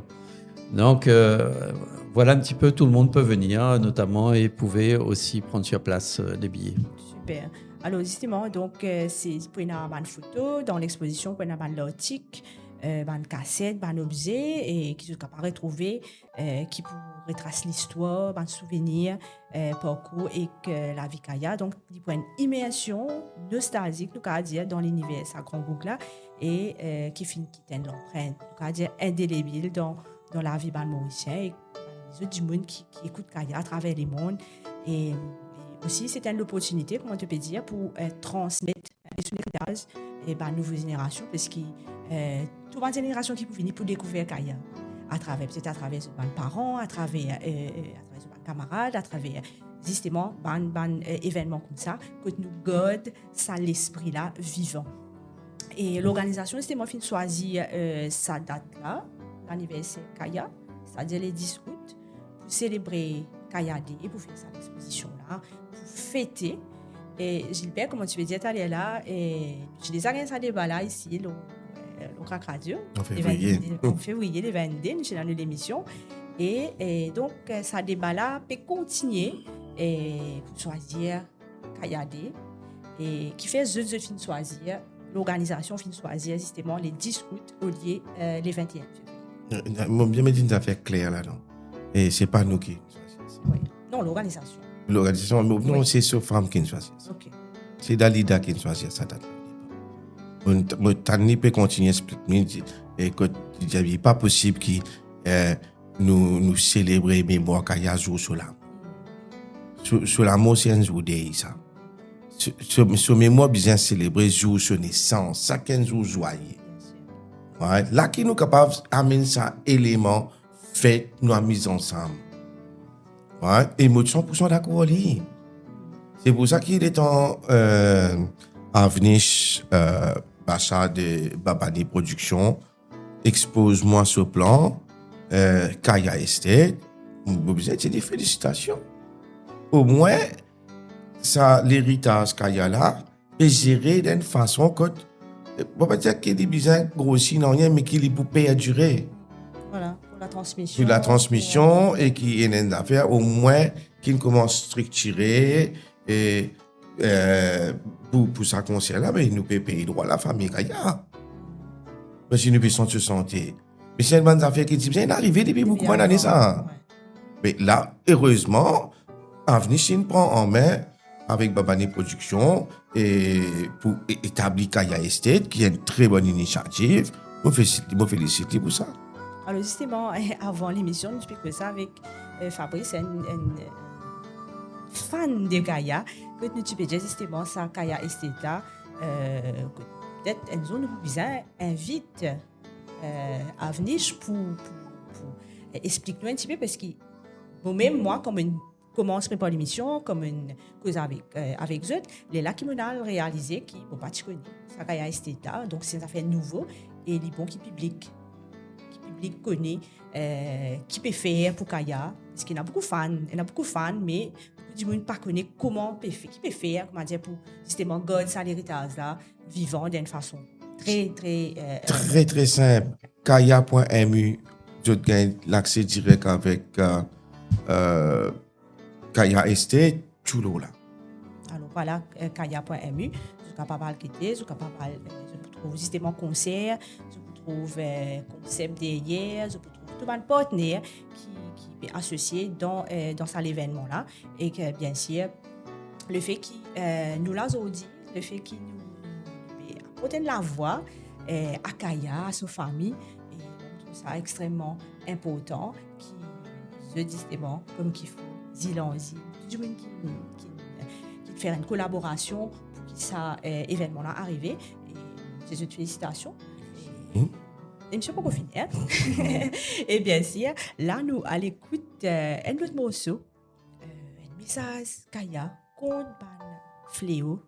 Donc, euh, voilà un petit peu, tout le monde peut venir, notamment, et pouvez aussi prendre sur place euh, les billets. Super. Alors, justement, donc, euh, c'est pour une banne photo, dans l'exposition, pour une banne l'article, euh, banne cassette, banne objet, et ki zot kapav retrouve, euh, ki pou retras listwar, banne souvenir, euh, parkour ek lavi Kaya. Donc, li pou enn imersion nostalzik, nou kapav dir, dan liniver sa gran boug la, e euh, ki finn kit enn lanprint, nou kapav dir, indelebil dan, dan lavi bann Morisien e lezot dimoun ki, ki ekout Kaya atraver lemond. E, e osi, se enn loportinite, kouma to pe dir, pou euh, transmet euh, son eritaz e bann nouvo zenerasion, parski euh, tou bann zenerasion ki pou vini pou dekouver Kaya atraver, petet atraver zot bann paran, atraver, euh, euh, atraver zot bann kamarad, atraver zisteman bann, bann euh, evennman koumsa, kot nou gard sa lespri la vivan. E lorganizasion, zisteman, finn swazir euh, sa dat la, laniverser Kaya, setadir le dis out, pou selebre Kaya Day e pou fer sa expozision la, pou fete. E Gilbert, kouma ti pe dir taler la, e nou ti deza gagn sa deba la isi, lor, euh, lor Krak Radio. An fevriye. Le vennde, an fevriye, le vennde, nou ti ena nou lemision. E, e donk, euh, sa deba la pe kontigne, e pou swazir Kaya Day, e kifer zot, zot finn swazir, lorganizasion finn swazir zisteman le dis out olie euh, le vennteen fevriye. Mo bien met enn zafer kler la, non. E se pa nou ki swazir sa. Oui. Non, lorganizasion. Lorganizasion, non, Oui. Se SOFAM ki swazir sa. Ok. Se Dalida ki swazir sa dat la. Mo, mo tann li pe kontigne explik mwa, li dir, e kot li dir, li pa posib ki euh, nou, nou selebre memwar Kaya zour so lamor. So, so lamor, se enn zour dey sa. So, so, so memwar bizin selebre zour so nesans, sakenn zour zwaye. Bien sûr. Right? La ki nou kapav amenn sa eleman fet, nou amiz ansam. Right? E mo san poursan dakor ar li. Se pou sa ki letan euh, Avnish euh, Basha de Babani Production expoz mwa so plan euh, Kaya Estate, mo bizin dir li felisitasion. Omwin sa leritaz Kaya la pe zere dan enn fason kot, mo pa dir ki li bizin grosi nanye, me ki li pou perdire. Voilà, pour la transmission. Pou la transmision e ki ena enn zafer omwin ki koumans striktire e euh, pou, pou sa konser la, me nou pe pey drwa lafami Kaya. Me si nou pe santi sante. Me se enn bann zafer ki ti bizin arive depi boukou bann ane sa. Ouais. Me la, erezman, Avnish inn pran an me avek Babani Production e pou e- etabli Kaya Estate, ki enn tre bonn inisiativ. Mo felisit, mo felisit li pou sa. Alors justement, avant l'émission, nou ti pe koze avek euh, Fabrice, enn, enn euh, fan de Kaya, kot nou ti pe dir justement sa Kaya Estate la, euh, kot petet enn zour nou pou bizin invit euh, Avnish pou, pou, pou euh, explik nou enn tipe, parski momem mwa, kouma inn koumans prepar lemision, kouma inn koz avek, euh, avek zot, lerla ki mo'nn al realize ki mo pa ti kone sa Kaya Estate la, donk se enn zafer nouvo e li bon ki piblik, ki piblik kone euh, ki pe fer pou Kaya, parski ena boukou fan, ena boukou fan, me boukou dimoun pa kone kouma pe fer, ki pe fer, kouma dir, pou zisteman gard sa leritaz la vivan dan enn fason tre, tre euh, Tre, tre sinp. Kaya pwin M U, zot gagn lakse direk avek euh, euh, Kaya Estate, tou lor la. Alors voilà, euh, kaya pwin M U, zot kapav al gete, zot kapav al, euh, zot pou trouv zisteman konser, zot pou trouv euh, konsep deryer, zot pou trouv tou bann partner ki, ki pe asosie dan, euh, dan sa levennman la. E ki, bien sir, lefe ki euh, nou la zordi, lefe ki nou, nou pe aport enn lavwa euh, a Kaya, a so fami, e mo trouv sa extrememan inportan ki zot zisteman, kouma ki fo, zilanzi, tou dimoun ki, ki, ki fer enn kolaborasion pou ki sa euh, evennman la arive. E se zot felisitasion. Mhm. Lemision poko fini, hein? E bien sir, la nou al ekout euh, enn lot morso, euh, enn mesaz Kaya kont bann fleo.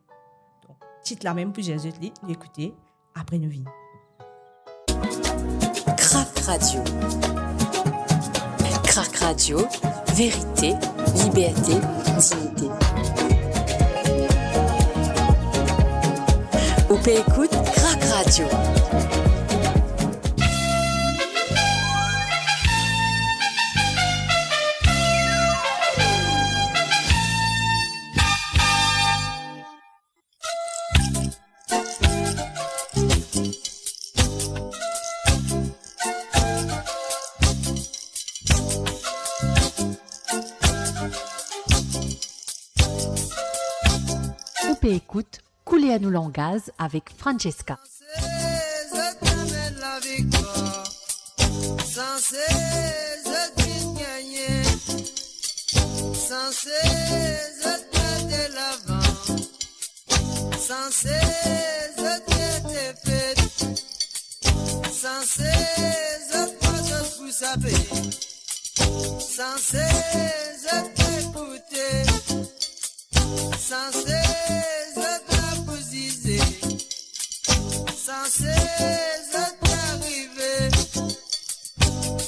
Donk, tit la mem pou dir zot li, nou ekoute, apre nou vini. Crac Radio. Crac Radio, vérité, liberté, dignité. Ou pe ekout Crac Radio. Ou pe ekout Kouler nou langaz avek Francesca. Sanse zot amenn laviktwar, sanse zot vinn gagne, sanse zot pe al de lavan, sanse zot pe defet, sanse zot krwar zot pou sape, sanse zot pe ekoute, sanse zot la pou zize, sanse zot pe arive.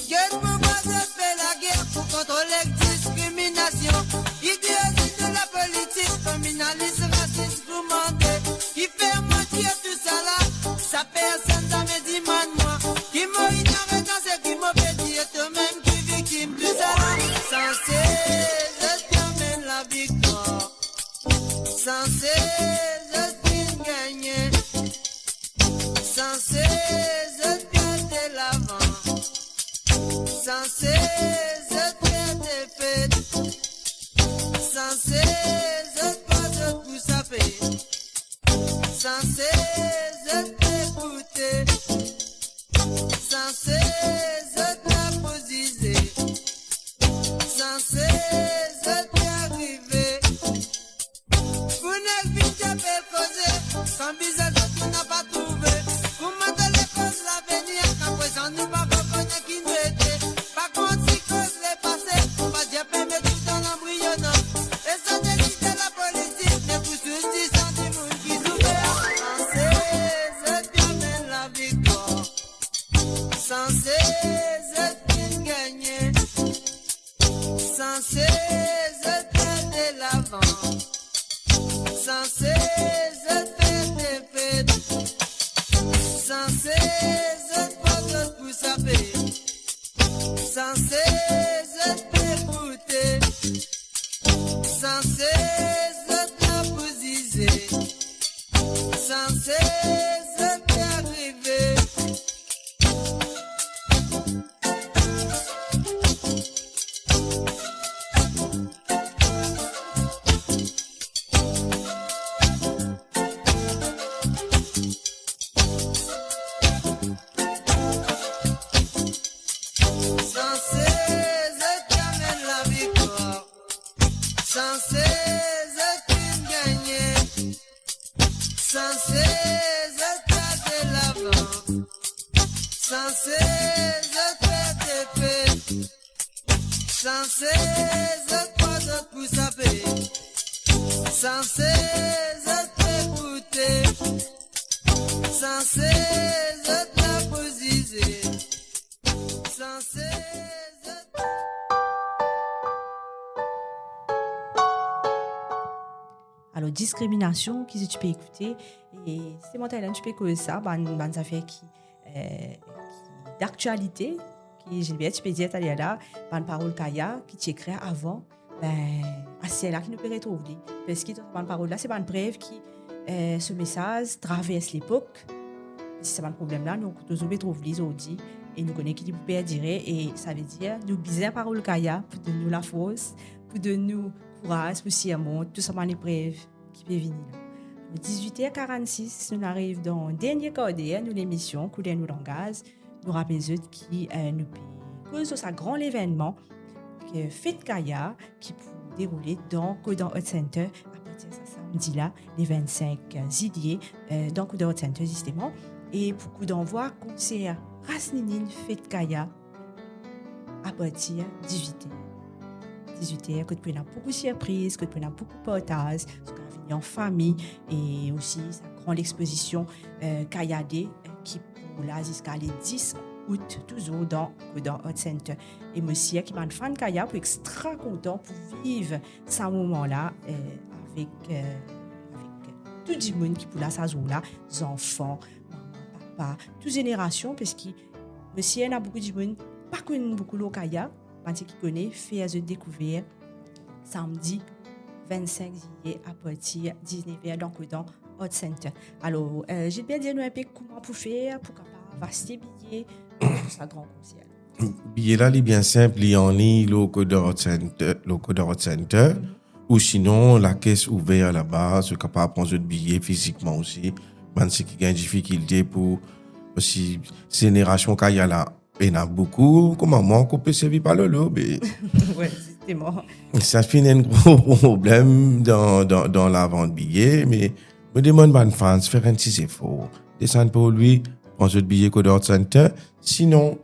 Get moman zot fer lager pou kontrol ek diskriminasion, ideolozi de lapolitik, kominalis, rasis, goumande, ki fer mwa dir tousala, sa personn zame dimann mwa, ki mo inorans e ki mo pe dir, to mem ki viktim tousala. Sanse zot pe amenn laviktwar, sanse zot vinn gagne, sanse zot pe al de lavan, sanse zot pe defet, sanse zot krwar zot pou sape, sanse zot pe ekoute, sanse zot la pou zize, sanse zot pe arive. Pou nek vinn dir bel koze, san bizin zot nou napa trouve. Kouma to le koz lavenir, kan prezan nou pa rekonet ki nou ete. Pa kontign koz lepase, pa dir pe met tou dan lanbriyo, non. E sa dezide lapolitik, me pou souse disan dimoun ki soufer. Sanse zot pe amenn laviktwar, sanse zot vinn gagne, sanse zot pe al de lavan, sanse zot pe defet, sanse zot krwar zot pou sape, sanse zot pe ekoute, sanse zot la pou zize, sanse zot pe arive. Sanse zot pe amenn laviktwar, sanse zot vinn gagne, sanse zot pe al de lavan, sanse zot pe defet, sanse zot krwar zot pou sape, sanse zot pe ekoute, sanse zot la pou zize, sanse zot Alor, diskriminasion ki zot ti pe ekoute, e se mwa talya ti pe koz sa, bann, bann zafer ki, eh, ki daktialite, ki Gilbert ti pe dir talya la, bann parol Kaya ki ti ekrir avan, be, aster la ki nou pe retrouv li. Parski dan bann parol la, se bann prev ki, eh, so mesaz travers lepok. Se sa bann problem la, nou touzour pe trouv li zordi, e nou kone ki li pou perdire, e savedir nou bizin parol Kaya pou donn nou lafors, pou donn nou kouraz pou sirmont tou sa bann eprev ki pe vini la. Dizwit er karannsis, nou ariv dan dernie karder nou lemision Kouler nou langaz. Nou rapel zot ki, eh, nou pe koz lor sa gran levennman, ki Fet Kaya, ki pou deroule dan Kodan Art Center apartir sa samdi la, le vennsenk zilie, eh, dan Kodan Art Center, zisteman. E pou kou danvwa konser Ras Ninin Fet Kaya, apartir dizwit er. Dizwit er, kot pou ena boukou sirpriz, kot pou ena boukou partaz, zot kapav vini an fami, e osi sa gran expozision, eh, Kaya Day, eh, ki pou pou la ziska le dis out, touzour dan Côte d'Or Arts Center. E mo sir ki bann fan Kaya pou extra kontan pou viv sa moman la, eh, avek, eh, avek tou dimoun ki pou la sa zour la, zanfan, mama, papa, tou zenerasion, parski mo sir ena boukou dimoun pa konn boukou lor Kaya, bann seki kone, fer zot dekouver samdi vinn-sink zilie apartir diz-nef er dan Côte d'Or Arts Center. Alor, eh, Gilbert, dir nou inpe kouma pou fer, pou kapav aste biye pou sa gran konser. Biye la, li bien sinp, li anlign lor Côte d'Or Arts Center, lor Côte d'Or Arts Center, ou sinon, lakes ouver laba, zot kapav pran zot biye fizikman osi. Bann seki gagn difikilte pou, osi, zenerasion Kaya la, ena boukou, kouma mwa, ankor pe servi par lolo, be. Wi, zisteman. Sa finn enn gro problem dan, dan, dan lavant biye, me mo demann bann fans fer enn ti zefor. Desann par lwi, pran zot biye Côte d'Or Arts Center, sinon,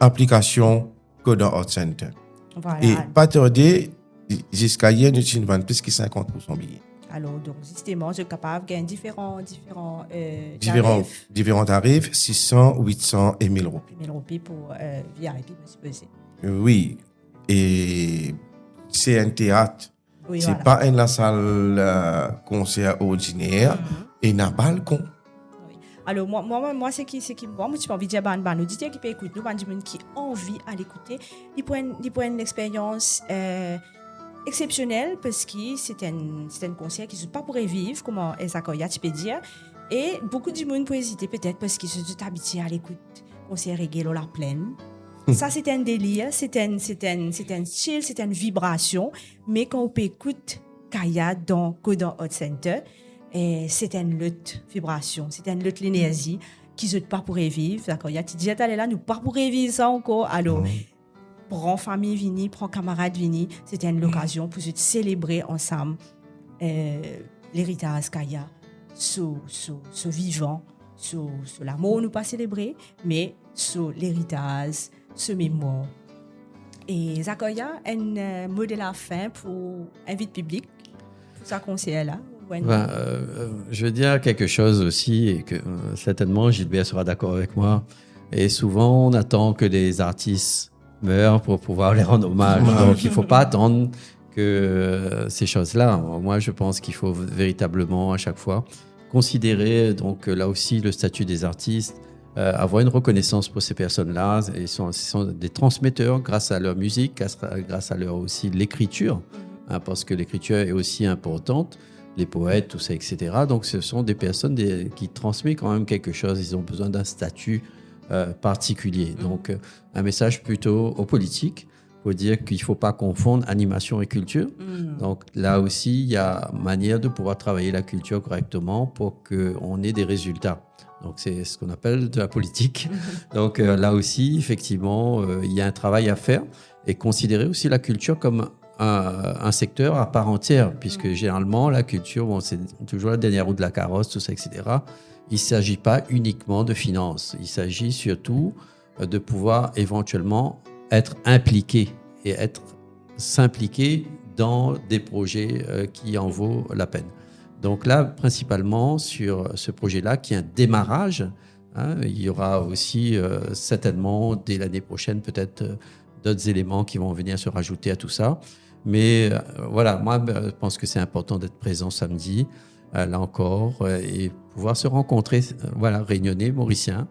aplikasion Côte d'Or Arts Center. Vwala. E pa tarde, ziska yer, nou ti finn vann plis ki sinkant pour san biye. Alor, donk, zisteman, zot kapav gagn diferan, diferan, eh, Diferan, tarif. Diferan tarif, sis san, wit san e mil roupi. Mil roupi pou, eh, V I P, mo sipoze. Wi, e se enn teat. Wi, se vwala. Pa enn lasal, eh, konser ordiner, mhm, ena balkon. Wi. Alor, mwa, mwa, mwa, mwa, seki, seki mwa, mo ti anvi dir bann, bann oditer ki pe ekout nou, bann dimoun ki anvi al ekoute, li pou enn, li pou enn experyans, eh, exsepsionel, parski se enn, se enn konser ki zot pa pou reviv, kouma Zakaria ti pe dir. E boukou dimoun pou ezite petet parski zot, zot abitie al ekout konser reggae lor laplenn. Hmm. Sa se enn delir, se enn, se enn, se enn stil, se enn vibrasion. Me kan ou pe ekout Kaya dan Côte d'Or Arts Center, eh, se enn lot vibrasion, se enn lot lenerzi ki zot pa pou reviv. Zakaria ti dir taler la, nou pa pou reviv sa ankor. Alor, hmm, pran fami vini, pran kamarad vini, se enn lokazion pou zot selebre ansam, eh, leritaz Kaya, so, so, so vivan, so, so lamor nou pa selebre, me so leritaz, so memwar. E Zakaria, enn, eh, mo de lafin pou invit piblik pou sa konser la, ou enn... Ben, euh, euh, je veux dire quelque chose aussi, et que, euh, certainement Gilbert sera d'accord avec moi. Et souvent, on attend que des artistes meurent pour pouvoir les rendre hommage. Ouais. Donc, il faut pas attendre que, euh, ces choses-là. Moi, je pense qu'il faut véritablement, à chaque fois, considérer, donc, euh, là aussi, le statut des artistes, euh, avoir une reconnaissance pour ces personnes-là. Ils sont, ce sont des transmetteurs grâce à leur musique, grâce à, grâce à leur aussi l'écriture, hein, parce que l'écriture est aussi importante, les poètes, tout ça, et cetera. Donc, ce sont des personnes des, qui transmettent quand même quelque chose. Ils ont besoin d'un statut, euh, particulier. Mhm. Donc, euh, un message plutôt aux politiques pour dire qu'il faut pas confondre animation et culture. Mhm. Donc, là aussi, il y a manière de pouvoir travailler la culture correctement pour qu'on ait des résultats. Donc, c'est ce qu'on appelle de la politique. Donc, euh, là aussi, effectivement, euh, il y a un travail à faire et considérer aussi la culture comme un, un secteur à part entière, puisque généralement, la culture, bon, c'est toujours la dernière roue de la carrosse, tout ça, et cetera. Il s'agit pas uniquement de finances. Il s'agit surtout, euh, de pouvoir éventuellement être impliqué et être, s'impliquer dans des projets, euh, qui en vaut la peine. Donc là, principalement sur ce projet-là, qui est un démarrage, hein, il y aura aussi, euh, certainement dès l'année prochaine, peut-être, euh, d'autres éléments qui vont venir se rajouter à tout ça. Mais, euh, voilà, moi, euh, je pense que c'est important d'être présent samedi, euh, là encore, euh, et pouvoir se rencontrer, euh, voilà, réunionnais, mauriciens.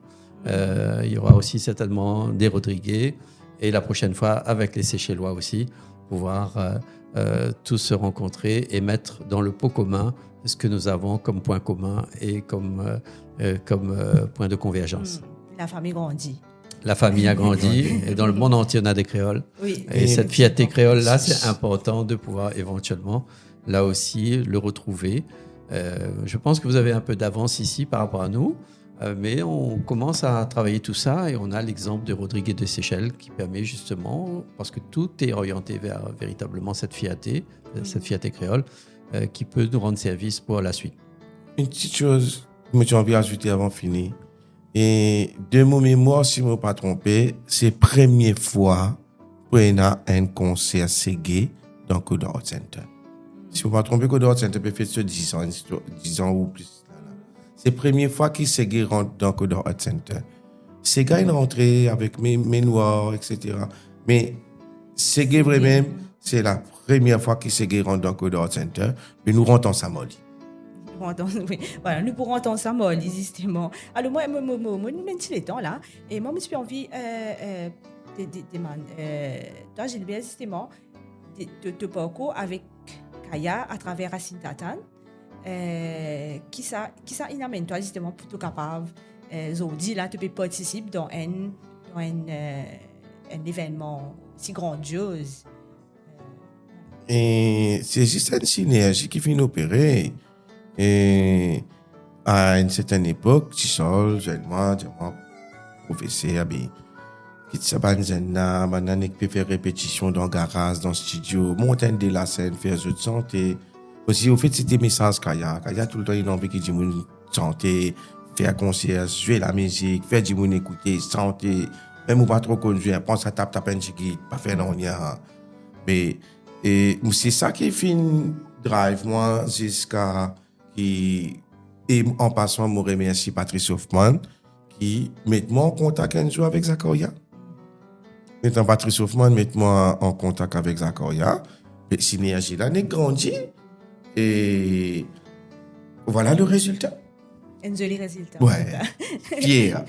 Euh, il y aura aussi certainement des Rodriguais, et la prochaine fois avec les Seychellois aussi, pouvoir, euh, euh, tous se rencontrer et mettre dans le pot commun ce que nous avons comme point commun et comme, euh, euh, comme, euh, point de convergence. Hmm. La famille grandit. La famille a grandi, et dans le monde entier, on a des créoles. Oui. Et cette fierté créole-là, c'est important de pouvoir éventuellement, là aussi, le retrouver. Euh, je pense que vous avez un peu d'avance ici par rapport à nous, euh, mais on commence à travailler tout ça et on a l'exemple de Rodrigues et des Seychelles qui permet justement, parce que tout est orienté vers véritablement cette fierté, euh, cette fierté créole, euh, qui peut nous rendre service pour la suite. Une petite chose, mo ti anvi azoute avan fini. E de mo memwar, si mo pa tronpe, se premie fwa pou ena enn konser sege dan Côte d'Or Arts Center. Si mo pa tronpe, Côte d'Or Arts Center pe fet so dizan, dizan ou plis la, la. Se premie fwa ki sege rant dan Côte d'Or Arts Center. Sega inn rantre avek Me, Me Nwar, et cetera. Me Sege vremem, se la premie fwa ki Sege rant dan Koda Art Center, me nou rant ansam ar li. Rant an-, wi. Vwala, nou pou rant ansam ar li, zisteman. Alor, mwa, mo, mo, mo, mo, nou ena enn ti letan la, e mwa, mo ti pe anvi, euh, euh, de, de, demann, euh, twa, Gilbert, zisteman, de, de, to parkour avek Kaya atraver Rasin Tatan, euh, kisa, kisa inn amenn twa, zisteman, pou to kapav, euh, zordi la, to pe partisip dan enn, dan enn, euh, enn evennman si grandioz? E se zis enn sinerzi ki finn opere. E a enn sertenn epok, Ti Charles zwenn mwa, dir mwa, "Profeser, be, kit sa bann zenn la, bann la nek pe fer repetision dan garaz, dan stidio, mont enn de lasenn, fer zot sante." Osi, anfet, se te mesaz Kaya. Kaya toultan inn anvi ki dimoun sante, fer konser, zwe lamizik, fer dimoun ekoute, sante. Mem ou pa tro konn zwe, pran sa tap, tap enn tigit, pa fer nanye. Me, e se sa ki finn drive mwa ziska ki, e an pasan, mo remersi Patrice Hoffman ki met mwa an kontak enn zour avek Zakaria. Letan Patrice Hoffman met mwa an kontak avek Zakaria, be sinerzi la nek grandi, e vwala le rezilta. Enn zoli rezilta, an tou ka. Fier.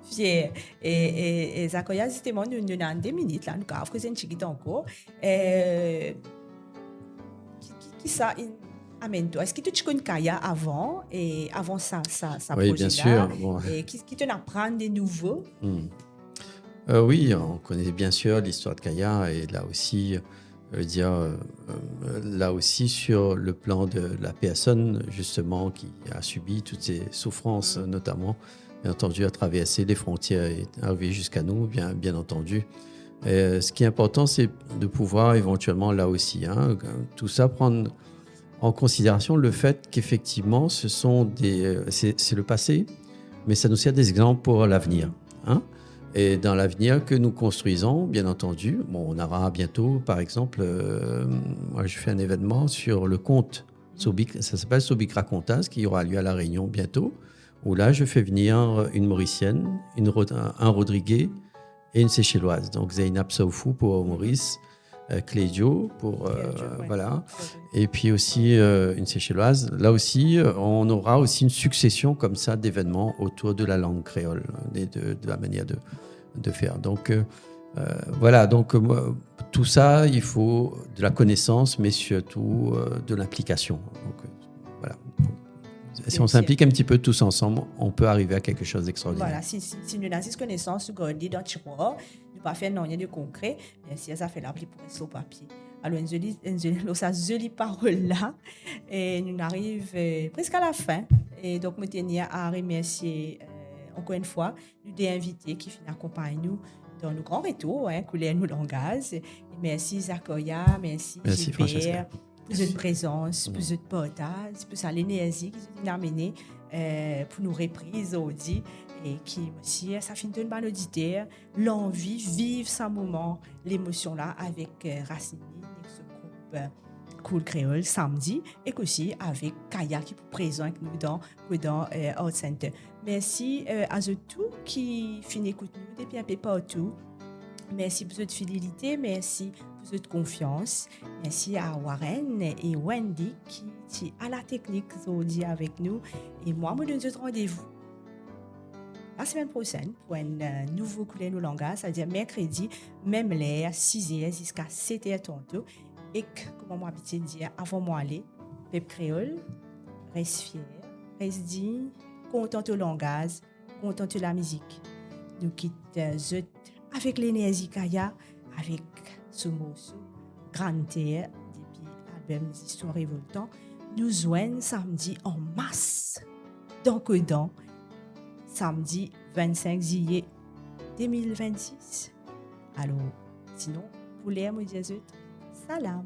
Fier. E, e, e Zakaria, zisteman, nou, nou ena de minit la, nou kapav koz enn tigit ankor. E, ki, ki, kisa inn amenn twa? Eski to ti konn Kaya avan, e avan sa, sa, sa proze la? Wi, bien sir. Bon. E ki, ki to'nn aprann de nouvo? Hmm. Euh, oui, on connaît bien sûr l'histoire de Kaya et là aussi, euh, dire, euh, euh, là aussi sur le plan de la personne justement qui a subi toutes ces souffrances, notamment, bien entendu, à traverser les frontières et arriver jusqu'à nous, bien, bien entendu. Euh, ce qui est important, c'est de pouvoir éventuellement, là aussi, hein, tout ça prendre en considération le fait qu'effectivement, ce sont des, euh, c'est, c'est le passé, mais ça nous sert des exemples pour l'avenir, hein. Et dans l'avenir que nous construisons, bien entendu, bon, on aura bientôt, par exemple, euh, moi, je fais un événement sur le conte Sobik, ça s'appelle Sobik Rakontas, qui aura lieu à La Réunion bientôt, où là, je fais venir une Mauricienne, une Ro-, un, un Rodriguais et une Seychelloise. Donc, Zeynab Saoufou pour Maurice, euh, Clédio pour, euh, Clédio, ouais. Voilà. Clédio. Et puis aussi, euh, une Seychelloise. Là aussi, euh, on aura aussi une succession comme ça d'événements autour de la langue créole et de, de la manière de, de faire. Donc, euh, euh, voilà, donc, euh, moi, tout ça, il faut de la connaissance, mais surtout, euh, de l'implication. Donc, euh, voilà. Si on s'implique un petit peu tous ensemble, on peut arriver à quelque chose d'extraordinaire. Vwala, si, si, si nou ena zis konesans, nou gard li dan tirwar, nou pa fer nanye de konkre, bien sir, zafer la, li pou res lor papie. Alor, enn zoli, enn zoli, lor sa zoli parol la, e nou ariv, euh, preske a lafin. E donk, mo tenir a remersie, euh, ankor enn fwa, nou de invite ki finn akonpagn nou dan nou gran retour, hein, Kouler nou langaz. E mersi Zakaria, mersi Gilbert, pou zot prezans, pou zot partaz, pou sa lenerzi ki zot inn amene, euh, pou nou repriz zordi, e ki, mo sir, sa finn donn bann oditer lanvi viv sa moman, lemosion la avek, euh, Rasin, ek so group, euh, Cool Creole samdi, ek osi avek Kaya ki pou prezan ek nou dan, dan, euh, Art Center. Mersi, euh, a zot tou ki finn ekout nou depi inpe partou. Mersi pou zot fidelite, mersi pou zot konfians. Mersi a Warren e Wendy ki ti a la teknik zordi avek nou. E mwa, mo donn zot randevou lasemenn prosenn pou enn, euh, nouvo Kouler nou langaz, setadir merkredi, mem ler, siz er ziska set er tanto. Ek, kouma mo abitie dir avan mo ale, pep kreol, res fier, res dign, kontan to langaz, kontan to lamizik. Nou kit, euh, zot avek lenerzi Kaya, avek so morso Grann Ter, depi album Zistwar Revoltan. Nou zwenn samdi an mas dan Kodan, samdi vennsink zilie de mil vennsis. Alor, sinon, pou ler, mo dir zot salam.